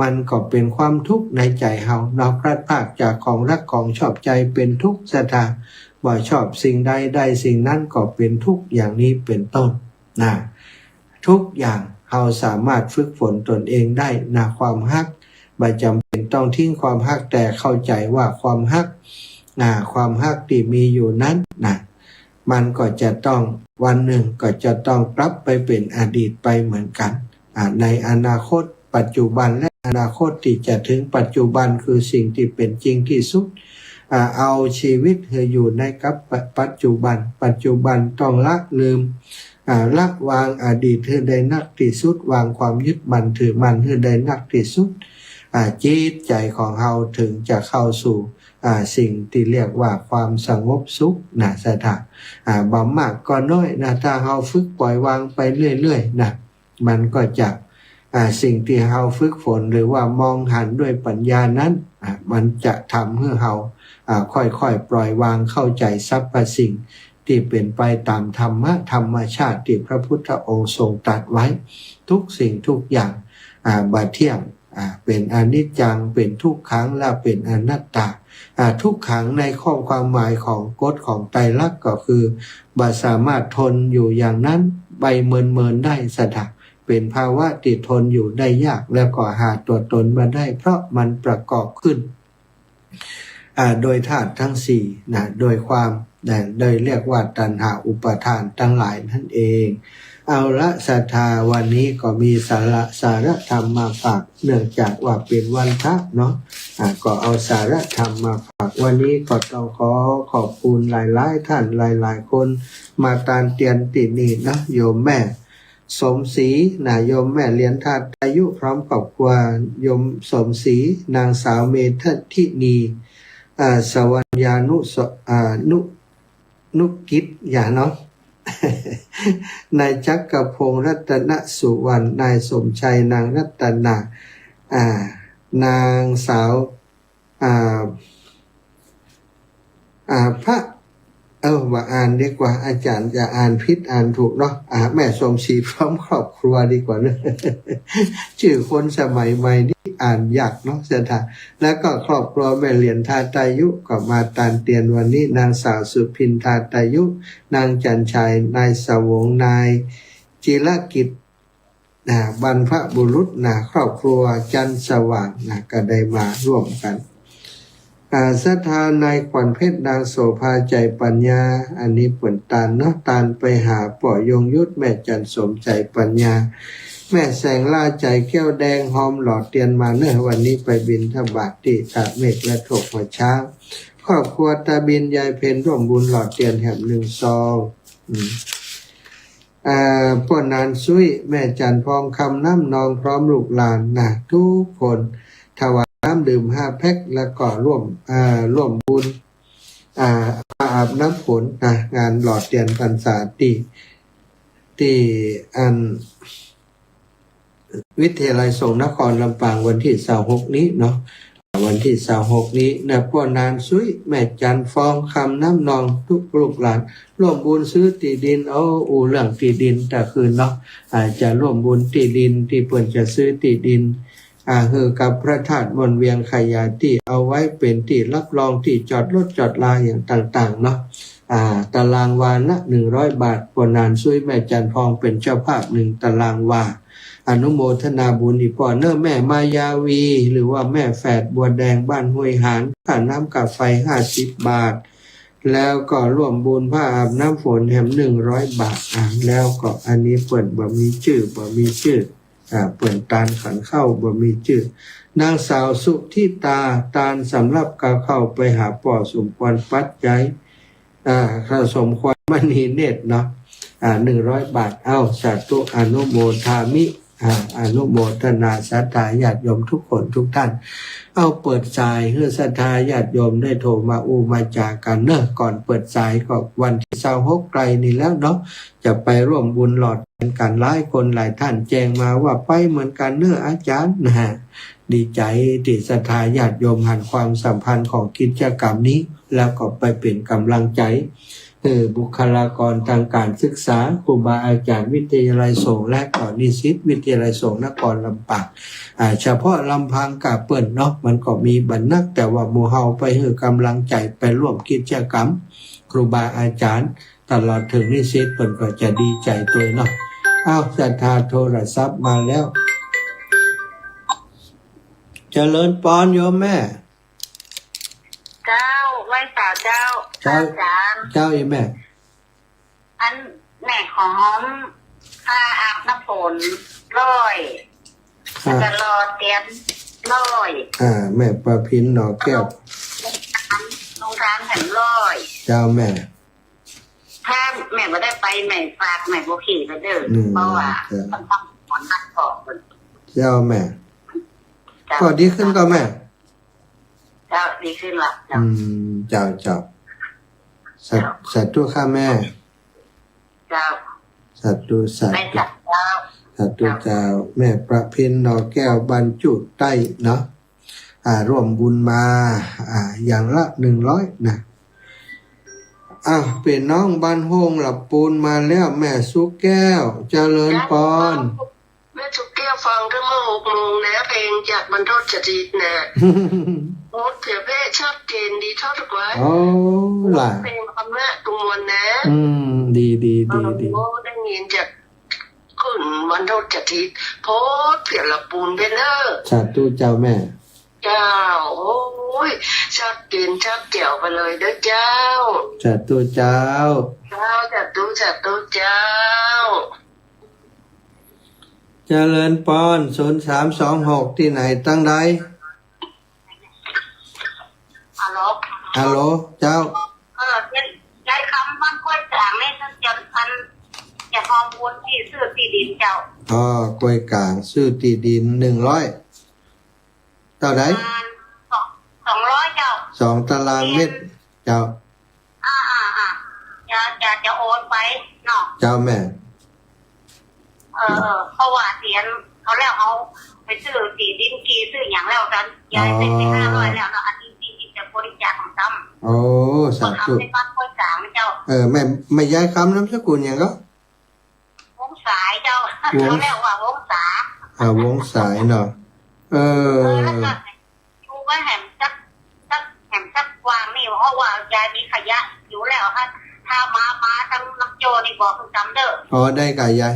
มันก็เป๋นความทุกข์ในใจ๋เฮาเนาะ พลัดพรากจากของฮักของชอบใจ๋เป๋นทุกข์ ศรัทธา ว่าชอบสิ่งใดได้สิ่งนั้นก็เป๋นทุกข์ อย่างนี้เป๋นต้นนะ ทุกอย่างเฮาสามารถฝึกฝนตนเองได้นะ ความฮัก บ่จ๋ำเป๋นต้องทิ้งความฮัก แต่เข้าใจ๋ว่าความฮัก อ่า ความฮักตี้มีอยู่นั้นนะ มันก็จะต้อง วันนึ่งก็จะต้องกลับไปเป๋นอดีตไปเหมือนกั๋น อ่า ในอนาคต ปัจจุบัน และอนาคตตี้จะเถิงปัจจุบัน คือสิ่งตี้เป๋นจริงตี้สุด อ่า เอาชีวิตหื้ออยู่ในกับปัจจุบัน ปัจจุบันต้องละลืม อ่า ละวางอดีตหื้อได้นักตี้สุด วางความยึดมั่นถือมั่นหื้อได้นักตี้สุด อ่า จิตใจ๋ของเฮาเถิงจะเข้าสู่ อ่า สิ่งตี้เรียกว่าความสงบสุขนะ ศรัทธา อ่า บ่มากก็น้อยนะ ถ้าเฮาฝึกปล่อยวางไปเรื่อยๆ นะ มันก็จะ อ่า สิ่งตี้เฮาฝึกฝนหรือว่ามองหันด้วยปัญญานั้น อ่า มันจะทำหื้อเฮา อ่า ค่อยๆ ปล่อยวางเข้าใจ๋สรรพสิ่งตี้เป๋นไปต๋ามธรรมะ ธรรมชาติตี้พระพุทธองค์ทรงตรัสไว้ ทุกสิ่งทุกอย่าง อ่า บ่เที่ยง อ่า เป๋นอนิจจัง เป๋นทุกขัง และเป๋นอนัตตา อ่า ทุกขังในข้อความหมายของกฎของไตรลักษณ์ก็คือ บ่สามารถทนอยู่อย่างนั้นไปเมินๆ ได้ ศรัทธา เป๋นภาวะตี้ทนอยู่ได้ยาก แล้วก็หาตั๋วตนบ่ได้ เพราะมันประกอบขึ้น อ่า โดยธาตุตังสี่นะ โดยความ นะ โดยเรียกว่าตัณหาอุปาทานตังหลายนั่นเอง เอาละ ศรัทธา วันนี้ก็มีสาระ สาระธรรมมาฝาก เนื่องจากว่าเป๋นวันพระเนาะ อ่า ก็เอาสาระธรรมมาฝาก วันนี้ก็ต้องขอขอบคุณหลายๆ ท่าน หลายๆ คน มาตานเตียนตี้นี่เนาะ โยมแม่สมศรีนะ โยมแม่เหรียญธาตุอายุพร้อมครอบครัว โยมสมศรี นางสาวเมธทินี อ่า สวัญญานุส- อ่า นุ- นุกิจยาเนาะ นายจักรพงษ์รัตนสุวรรณ นายสมชัย นางรัตนา อ่า นางสาว อ่า อ่า พระ เออ บ่อ่านดีกว่า อาจ๋ารย์จะอ่านผิดอ่านถูกเนาะ อ่า แม่สมศรีพร้อมครอบครัวดีกว่าเนาะ จื้อคนสมัยใหม่นี่อ่านยากเนาะ ศรัทธา แล้วก็ครอบครัวแม่เหรียญธาตุอายุก็มาตานเตียนวันนี้ นางสาวสุพินธาตุอายุ นางจันทร์ชัย นายสวง นายจิรกิจ นะ บรรพบุรุษนะ ครอบครัวจันทร์สว่างนะ ก็ได้มาร่วมกั๋น อ่า ศรัทธานายขวัญเพชร นางโสภา ใจ๋ปัญญา อันนี้เปิ้นตานเนาะ ตานไปหาป้อยงยุทธ แม่จันทร์สม ใจ๋ปัญญา แม่แสงล่า ใจ๋แก้วแดง ฮอมหล่อเตียนมาเนาะ วันนี้ไปบิณฑบาตตี้ท่าเมฆและโทกหัวช้าง ครอบครัวตาบิน ยายเพ็ญ ร่วมบุญหล่อเตียนแหมนึ่งซอง อืม อ่า ป้อนานซุย แม่จันทร์พองคำ น้ำนอง พร้อมลูกหลานนะ ทุกคน ถวายน้ำดื่มห้าแพ็ค แล้วก็ร่วม อ่า ร่วมบุญ อ่า อาบน้ำฝนนะ งานหล่อเตียนพรรษาตี้ ตี้อัน วิทยาลัยสงฆ์นครลำปาง วันตี้ซาวหกนี้เนาะ วันตี้ซาวหกนี้นะ ป้อนานสุย แม่จันทร์ฟอง คำน้ำนอง ทุกลูกหลาน ร่วมบุญซื้อตี้ดิน เอาอู้เรื่องตี้ดินตะคืนเนาะ อ่า จะร่วมบุญตี้ดินตี้เปิ้นจะซื้อตี้ดิน อ่า หื้อกับพระธาตุม่วนเวียง ขยายตี้เอาไว้เป๋นตี้รับรองตี้จอดรถจอดลาอย่างต่างๆ เนาะ อ่า ตารางวาละหนึ่งร้อยบาท ป้อนานสุย แม่จันทร์ฟองเป๋นเจ้าภาพหนึ่งตารางวา อนุโมทนาบุญอีกป้อเนาะ แม่มายาวี หรือว่าแม่แฝดบัวแดง บ้านห้วยหาน ค่าน้ำค่าไฟห้าสิบบาท แล้วก็ร่วมบุญผ้าอาบน้ำฝนแหมหนึ่งร้อยบาท อ่า แล้วก็อันนี้เปิ้นบ่มีจื้อ บ่มีจื้อ อ่า เปิ้นตานขันข้าวบ่มีจื้อ นางสาวสุธิตา ตานสำรับกับข้าวไปหาป้อสมควรปัจจัย อ่า ป้อสมควรมณีเนตรเนาะ อ่า หนึ่งร้อยบาท เอ้า สาธุ อนุโมทามิ อ่า อนุโมทนาศรัทธาญาติโยมทุกคนทุกท่าน เอ้า เปิดสายหื้อศรัทธาญาติโยมได้โทรมาอู้มาจ๋ากั๋นเนาะ ก่อนเปิดสายก็วันตี้ซาวหกใกล้นี้แล้วเนาะ จะไปร่วมบุญหล่อเตียนกั๋น หลายคนหลายท่านแจ้งมาว่าไปเหมือนกั๋นเนาะอาจ๋ารย์นะฮะ ดีใจ๋ตี้ศรัทธาญาติโยมหันความสำคัญของกิจกรรมนี้ แล้วก็ไปเป๋นก๋ำลังใจ๋ เออ บุคลากรตางก๋านศึกษา ครูบาอาจ๋ารย์วิทยาลัยสงฆ์ และก็นิสิตวิทยาลัยสงฆ์นครลำปาง อ่า เฉพาะลำพังก้าเปิ้นเนาะ มันก็มีบ่นัก แต่ว่าหมู่เฮาไปหื้อก๋ำลังใจ๋ ไปร่วมกิจกรรม ครูบาอาจ๋ารย์ ตลอดเถิงนิสิตเปิ้นก็จะดีใจ๋ตวยเนาะ เอ้า ศรัทธาโทรศัพท์มาแล้ว เจริญปอนโยมแม่ เจ้า ไหว้สาเจ้า เจ้า อาจ๋ารย์ เจ้า อีแม่ อันแม่ขอผ้าอาบน้ำฝนร้อย อ่า แล้วก็หล่อเตียนร้อย อ่า แม่ประพินหน่อแก้ว โรงทาน โรงทานแหมร้อย เจ้าแม่ ถ้าแม่บ่ได้ไป แม่ฝาก แม่บ่ขี่ไปเด้อ อืม เพราะว่า เจ้า มันต้องถอนนัดออก เจ้าแม่ เจ้า ก็ดีขึ้นก็แม่ เจ้า ดีขึ้นละ เจ้า อืม เจ้า เจ้า สา เจ้า สาธุค่ะแม่ เจ้า สาธุ สาธุ แม่จักเจ้า สาธุเจ้า เจ้า แม่ประพินหน่อแก้ว บ้านจุใต้เนาะ อ่า ร่วมบุญมา อ่า อย่างละหนึ่งร้อยนะ อ่ะ เป๋นน้องบ้านโฮงหลับปูนมาแล้ว แม่สุแก้ว เจริญปอน เจ้า แม่สุแก้วฟังตั้งเมื่อหกโมงนะ เพลงจากบรรพตสถิตนะ โอ้ เสียงแม่ชัดเจนดีเท่าทุกวัน โอ้ ล่ะ เพลงคำว่าตุงมวลนะ อืม ดี ดี ดี ดี โอ้ ได้ยินจาก ขึ้นวันโทษจะทิศ โพธิ์เปียรปูนไปเนอะ สาธุเจ้าแม่ เจ้า โอ้ย ชัดเจนชัดแจ๋วไปเลยเด้อเจ้า สาธุเจ้า เจ้า สาธุ สาธุเจ้า เจริญปอน ศูนย์สามสองหก ตี้ไหน ตังใด ฮัลโหล ฮัลโหล เจ้า เออ เดี๋ยว ยายคำบ้านกล้วยกลางนี่ ท่านจะ อัน จะฮอมบุญตี้ซื้อตี้ดินเจ้า อ๋อ กล้วยกลาง ซื้อตี้ดินหนึ่งร้อย เต้าใด ประมาณสอง สองร้อยเจ้า สองตารางเมตร เจ้า อ่า อ่า อ่า จะ จะ จะโอนไปเนาะ เจ้าแม่ เออ เออ เพราะว่าเสียเขาแล้ว เขาไปซื้อตี้ดินกี่ซื้อหยังแล้วกัน ยายเซ็นไป อ๋อ ห้าร้อยแล้วเนาะ อันนี้ตี้จะบริจาคของซ้ำ โอ้ สาธุ เขาเป็นบ้านกล้วยกลางนะเจ้า เออ แม่ แม่ยายคำนามสกุลหยังก็ วงศ์สายเจ้า วงศ์ เขาเรียกว่าวงศ์สา อ่า วงศ์สายเนาะ เออ เออ แล้วก็ ดูว่าแหมจัก จัก แหมจักวางนี่ เพราะว่ายายมีขยะอยู่แล้วค่ะ ถ้ามา มาทางน้ำโจนี่บอกคุณจำเด้อ อ๋อ ได้ก่ะยาย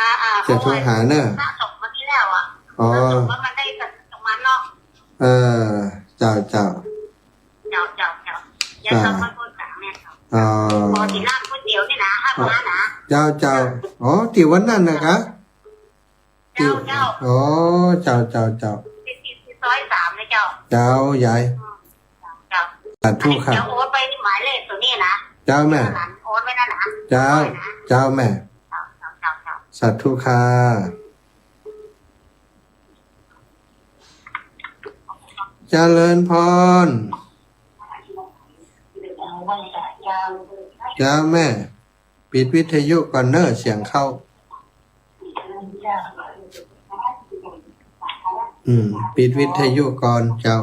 อ่า อ่า จะโทรหาเนอะ เพราะว่าสะสมมาที่แล้วอะ อ๋อ สะสมว่ามันได้กันตรงนั้นเนาะ เออ เจ้า เจ้า เจ้า เจ้า เจ้า ยายคำมาโทรหาแม่เจ้า อ๋อ พอตี้ร้านก๋วยเตี๋ยวนี่นะ ห้าร้านนะ เจ้า เจ้า อ๋อ ตี้วันนั้นนะก่ะ เจ้า ตี้ เจ้า อ๋อ เจ้า เจ้า เจ้า ตี้ ตี้ ตี้ซอยสามนะเจ้า เจ้ายาย อืม เจ้า สาธุค่ะ เดี๋ยวโอนไปหมายเลขตัวนี้นะ เจ้าแม่ หลานโอนไว้นั่นนะ เจ้า โอนไว้นะ เจ้าแม่ เจ้า เจ้า เจ้า เจ้า สาธุค่ะ เจริญพร เจ้าแม่ ปิดวิทยุก่อนเนอะ เสียงเข้า อืม ปิดวิทยุก่อนเจ้า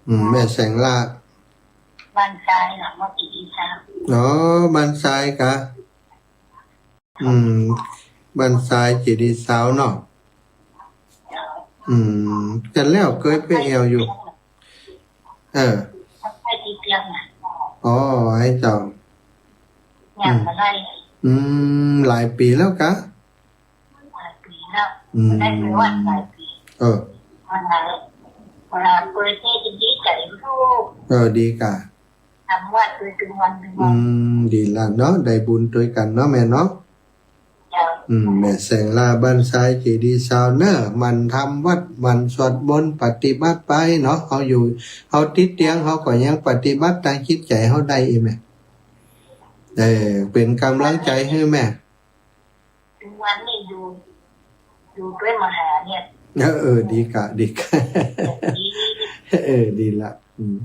อืม แม่แสงล่า บ้านซ้ายน่ะ เมื่อกี้นี้เช้า อ๋อ บ้านซ้ายกะ อืม บ้านซ้ายเจดีย์ซาวน์เนาะ อืม แต่แล้วเกยไปแอ่วอยู่ เออ ไปติเตียงน่ะ อ๋อ ไอ้เจ้า ยังบ่ได้ อืม หลายปี๋แล้วกะ หลายปี๋แล้ว อืม ได้ไปวัดหลายปี๋ เออ เวลา เวลาเปิดนี่จะดีใจ๋ลูก เออ ดีกะ ทำวัดโดยตรงวันตรงวัน อืม ดีละเนาะ ได้บุญตวยกั๋นเนาะแม่เนาะ เจ้า อืม แม่แสงล่าบ้านซ้ายเจดีย์ซาวน์เน่อ หมั่นทำวัด หมั่นสวดมนต์ปฏิบัติไปเนาะ เฮาอยู่ เฮาติดเตียง เฮาก็ยังปฏิบัติตางจิตใจ๋เฮาได้อีกแม่ เออ เป๋นก๋ำลังใจ๋หื้อแม่ ทุกวันนี้อยู่ อยู่ตวยมหาเนี่ย เออ เออ ดีกะ ดีกะ ดี เออ ดีละ อืม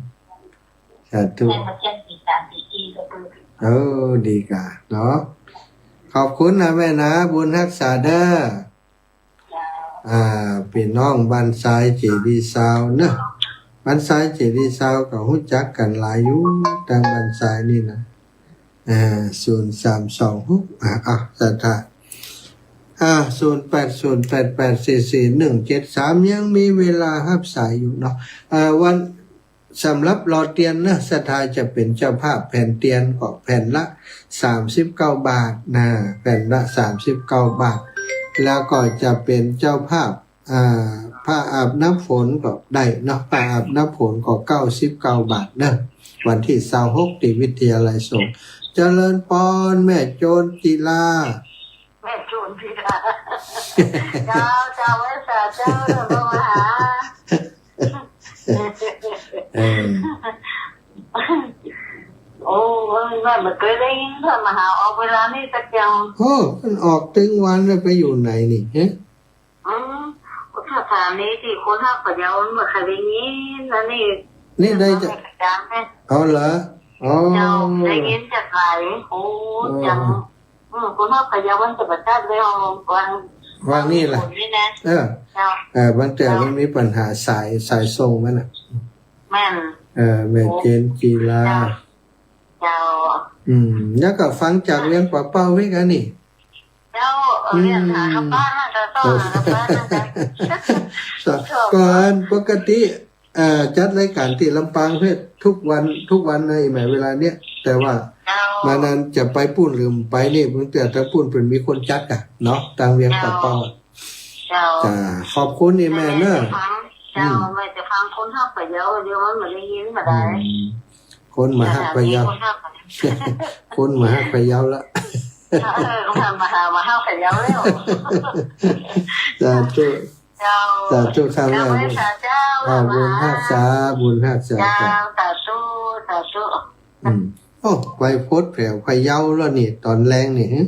สาธุ แม่มาแจ้งติดตามติดที่ก็คือ เออ ดีกะเนาะ ขอบคุณนะแม่นะ บุญฮักษาเด้อ เจ้า อ่า ปี้น้องบ้านซ้ายเจดีย์ซาวน์เนาะ บ้านซ้ายเจดีย์ซาวน์ก็ฮู้จักกั๋นหลายอยู่ ตางบ้านซ้ายนี่นะ อ่า ศูนย์สามสองหก อ่า อ่ะ ศรัทธา อ่า ศูนย์แปดศูนย์แปดแปดสี่สี่หนึ่งเจ็ดสาม ยังมีเวลาฮับสายอยู่เนาะ อ่า วัน สำหรับหล่อเตียนเนาะ ศรัทธาจะเป๋นเจ้าภาพแผ่นเตียนก็แผ่นละสามสิบเก้าบาทนะ แผ่นละสามสิบเก้าบาท แล้วก็จะเป๋นเจ้าภาพ อ่า ผ้าอาบน้ำฝนก็ได้เนาะ ผ้าอาบน้ำฝนก็เก้าสิบเก้าบาทเนาะ วันตี้ซาวหกตี้วิทยาลัยสงฆ์ เจริญปอน แม่โจรจิลา แม่โจรจิลา เจ้า เจ้า ไหว้สาเจ้า เจ้ามาหา เออ โอ้ มัน มันบ่เกยได้ยินเปิ้นมาหาออกเวลานี้สักอย่าง โอ้ มันออกตึงวันแล้ว ไปอยู่ไหนนี่ ฮะ อืม ก็สถานีตี้คนฮักพะเยามันบ่ค่อยได้ยิน อันนี้ นี่ได้จะ อาจารย์ไง เอาเหรอ อ๋อ เจ้า ได้ยินจากไหน โอ้ อ๋อ จัง อืม คนฮักพะเยามันจะประจักษ์ได้เอาวาง วางนี่ล่ะ คนนี่นะ เออ เจ้า เออ บางเตื้อมันมีปัญหาสาย สายส่งมันน่ะ แม่น เออ แม่ โอ้ เจนจิลา เจ้า เจ้า อืม แล้วก็ฟังจากเวียงป่าเป้าไว้กั๋นนี่ เจ้า เออ เวียงหากำปานะ เจ้า เจ้า หากำปานะ เจ้า ก่อนปกติ เอ่อ จัดรายก๋านตี้ลำปางเพชรทุกวัน ทุกวันในแหมเวลาเนี้ย แต่ว่า เจ้า มานั้นจะไปปู้นหรือบ่ไปนี่ บางเตื้อตางปู้นเปิ้นมีคนจัดก่ะเนาะ ตางเวียงป่าเป้า เจ้า จ้า ขอบคุณนี่แม่เนาะ แม่จะฟัง เจ้า อืม แม่จะฟังคนฮักพะเยา เดี๋ยวมันบ่ได้ยินบ่ได้ อืม คนมาฮักพะเยา คนฮักพะเยา คนมาฮักพะเยาละ เออ คนมาหา มาฮักพะเยาแล้ว สาธุ เจ้า สาธุครับ เจ้า แม่ สาธุ เจ้า อ่า บุญฮักษา บุญฮักษา เจ้า ครับ สาธุ สาธุ อืม โอ้ ไปโพดแผวพะเยาแล้วนี่ ต๋อนแลงนี่ หึ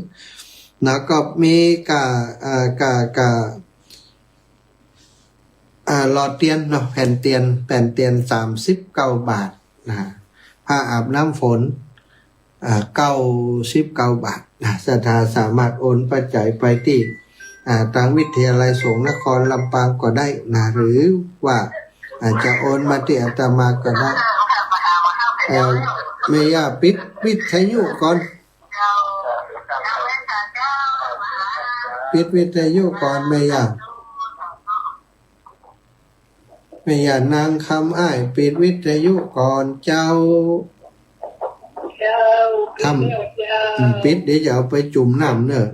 แล้วก็มีก่า อ่า ก่า ก่า อ่า หล่อเตียนเนาะ แผ่นเตียน แผ่นเตียนสามสิบเก้าบาทนะ ผ้าอาบน้ำฝน อ่า เก้าสิบเก้าบาทนะ ศรัทธาสามารถโอนปัจจัยไปตี้ อ่า ตางวิทยาลัยสงฆ์นครลำปางก็ได้นะ หรือว่าอาจจะโอนมาตี้อาตมาก็ได้ เอ่อ แม่ย่าปิดวิทยุก่อน ปิดวิทยุก่อนแม่ย่า แม่ย่านางคำอ้าย ปิดวิทยุก่อนเจ้า เจ้า ทำ ปิดแล้วเจ้า อืม ปิด เดี๋ยวจะเอาไปจุ่มน้ำเน่อ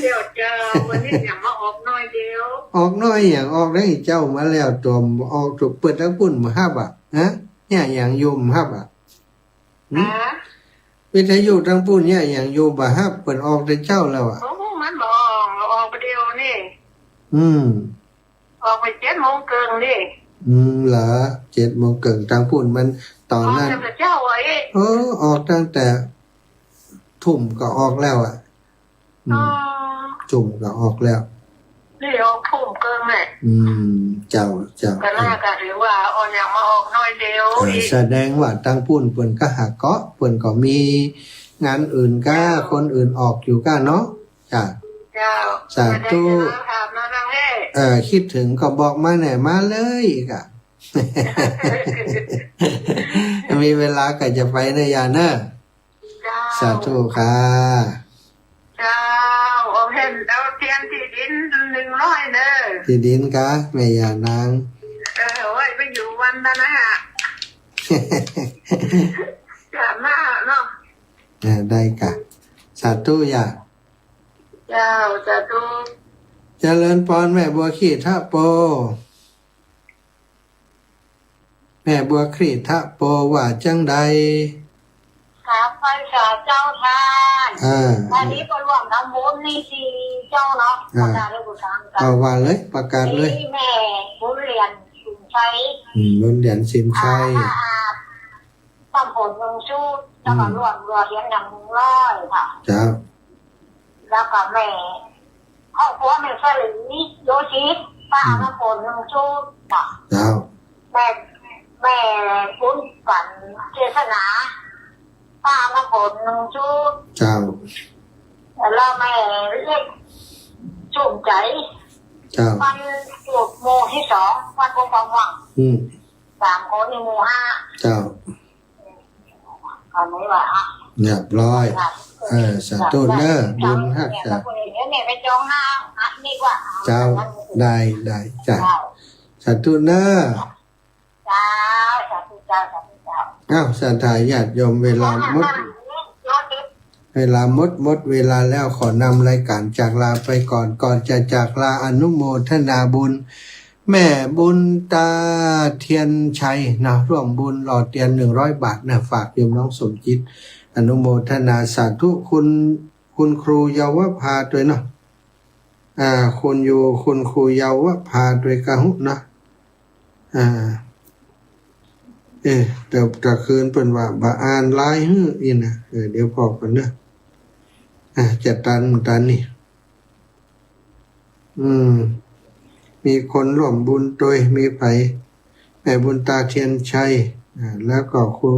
เจ้า เจ้า วันนี้อย่างมาออกหน้อยเดียว ออกหน้อยอย่างออกได้เจ้ามาแล้ว ตั๋วออกถูกเปิ้นตางปุ้นบ่ฮับอ่ะ ฮะ เนี่ยอย่างอยู่บ่ฮับอ่ะ หืม ฮะ วิทยุตางปุ้นเนี่ยอย่างอยู่บ่ฮับ เปิ้นออกแต่เจ๊าแล้วอะ โอ้ มันบ่ออก ออกไปเดียวนี่ อืม ออกไปเจ็ดโมงเกิ่งนี่ อืม เหรอ เจ็ดโมงเกิ่ง ตางปุ้นมันต๋อนนั้น ออกแต่เจ๊าอะ เออ ออกตั้งแต่ทุ่มก็ออกแล้วอะ อืม อ๋อ ทุ่มก็ออกแล้ว นี่ออกทุ่มเกิ่งแหละ อืม เจ้า เจ้า ก็น่าก็ถือว่าอ่อนอย่างมาออกหน้อยเดียว เออ อีก แสดงว่าตางปุ้นเปิ้นก็หาเกาะ เปิ้นก็มีงานอื่นก้า คนอื่นออกอยู่ก้าเนาะ จ้ะ เจ้า สาธุ แสดงว่าถามมาทาง เออ คิดเถิงก็บอกมาแน่ มาเลยอีกอะ มีเวลาก็จะไปนะยาเนอะ เจ้า สาธุค่ะ เจ้า เอาแผ่น เอาเตียนตี้ดินหนึ่งร้อยเนอะ ตี้ดินกา แม่ย่านาง เออ ไว้ไปอยู่วันนั้นนะ จะมาเนาะ เออ ได้กา สาธุยา เจ้า สาธุ เจริญปอน แม่บัวขีทะโป แม่บัวขีทะโปว่าจังใด กราบไหว้สาเจ้าท่าน เออ วันนี้ก็ร่วมทำบุญนี่สิเจ้าเนาะ อ่า ประกาศเลย บูชากัน เอาว่าเลย ประกาศเลย นี่แม่บุญเหรียญสินชัย อืม บุญเหรียญสินชัย อ่า น้ำฝนหนึ่งชุด แล้วก็ อืม ร่วมหล่อเตียนหนึ่งร้อยค่ะ เจ้า แล้วก็แม่ ครอบครัวแม่สลีโยชิต ป้า อืม น้ำฝนหนึ่งชุดค่ะ เจ้า แม่ แม่บุญฝันเจษนา ป้าน้ำฝนหนึ่งชุด เจ้า แล้วแม่เล็กชุ่มใจ เจ้า วันจุดหมู่ที่สอง วัดโพธิ์ความหวัง อืม สามคนในหมู่ห้า เจ้า อันนี้ว่า เรียบร้อย เออ สาธุเนอะ บุญฮักษา เดี๋ยวแม่ไปจองหน้าอันนี้ว่า เจ้า ได้ ได้ จ้ะ เจ้า สาธุเนอะ เจ้า สาธุเจ้า สาธุเจ้า อ้าว ศรัทธาญาติโยม เวลาหมด เวลาหมด หมดเวลาแล้ว ขอนำรายการจากลาไปก่อน ก่อนจะจากลาอนุโมทนาบุญ แม่บุญตาเทียนชัยนะ ร่วมบุญหล่อเตียนหนึ่งร้อยบาทนะ ฝากโยมน้องสมจิต อนุโมทนาสาธุ คุณ คุณครูเยาวภาด้วยเนาะ อ่า คุณอยู่ คุณครูเยาวภาด้วยกะฮู้เนาะ อ่า เอ๊ะ แต่ตะคืนเปิ้นว่าบ่อ่านไลน์หื้ออี้นะ เออ เดี๋ยวผ่อก่อนเนอะ อ่า จะตันตันนี่ อืม มีคนร่วมบุญตวย มีใผ แม่บุญตาเทียนชัย อ่า แล้วก็คุณ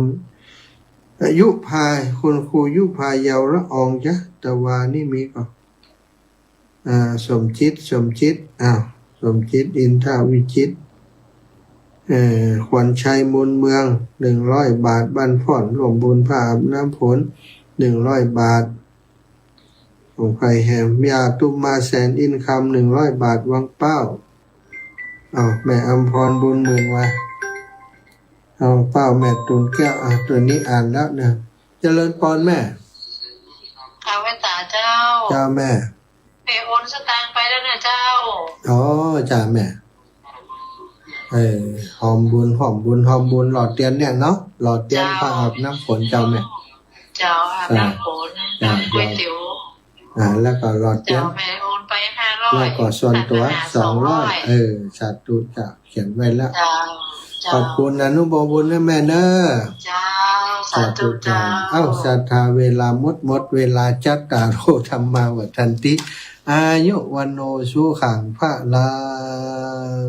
ยุพา คุณครูยุพา เยาวละอองจ๊ะ ตะวานี่มีก่อ อ่า สมจิต สมจิต อ้าว สมจิต อินทวิจิตร เอ่อ ขวัญชัย มูลเมือง หนึ่งร้อยบาท บ้านพ่อน ร่วมบุญผ้าอาบน้ำฝน หนึ่งร้อยบาท ของใผแหม ยาตุมมา แสนอินคำ หนึ่งร้อยบาท วังเป้า อ้าว แม่อำพร บุญหมื่นวา วังเป้า แม่ตูนแก้ว อ่ะ ตัวนี้อ่านแล้วนะ เจริญปอนแม่ ข้าพเจ้าเจ้า เจ้าแม่ แม่โอนสตางค์ไปแล้วนะเจ้า อ๋อ จ้าแม่ เออ หอมบุญ หอมบุญ หอมบุญ หล่อเตียนเนี่ยเนาะ หล่อเตียน เจ้า ผ้าอาบน้ำฝน เจ้าแม่ เจ้า อาบน้ำฝน เจ้า น้ำก๋วยเตี๋ยว อ่า แล้วก็หล่อเตียน เจ้า แม่โอนไปห้าร้อย แล้วก็ส่วนตั๋ว ศาสนา สองร้อย สองร้อย เออ สาธุ เจ้า เขียนไว้แล้ว เจ้า เจ้า ขอบคุณอนุโมทนาบุญนะแม่เนอะ เจ้า สาธุ สาธุเจ้า เจ้า เอ้า ศรัทธา เวลาหมด หมดเวลา จัตตาโร ธัมมา วัฑฒันติ อายุ วัณโณ สุขัง พะลัง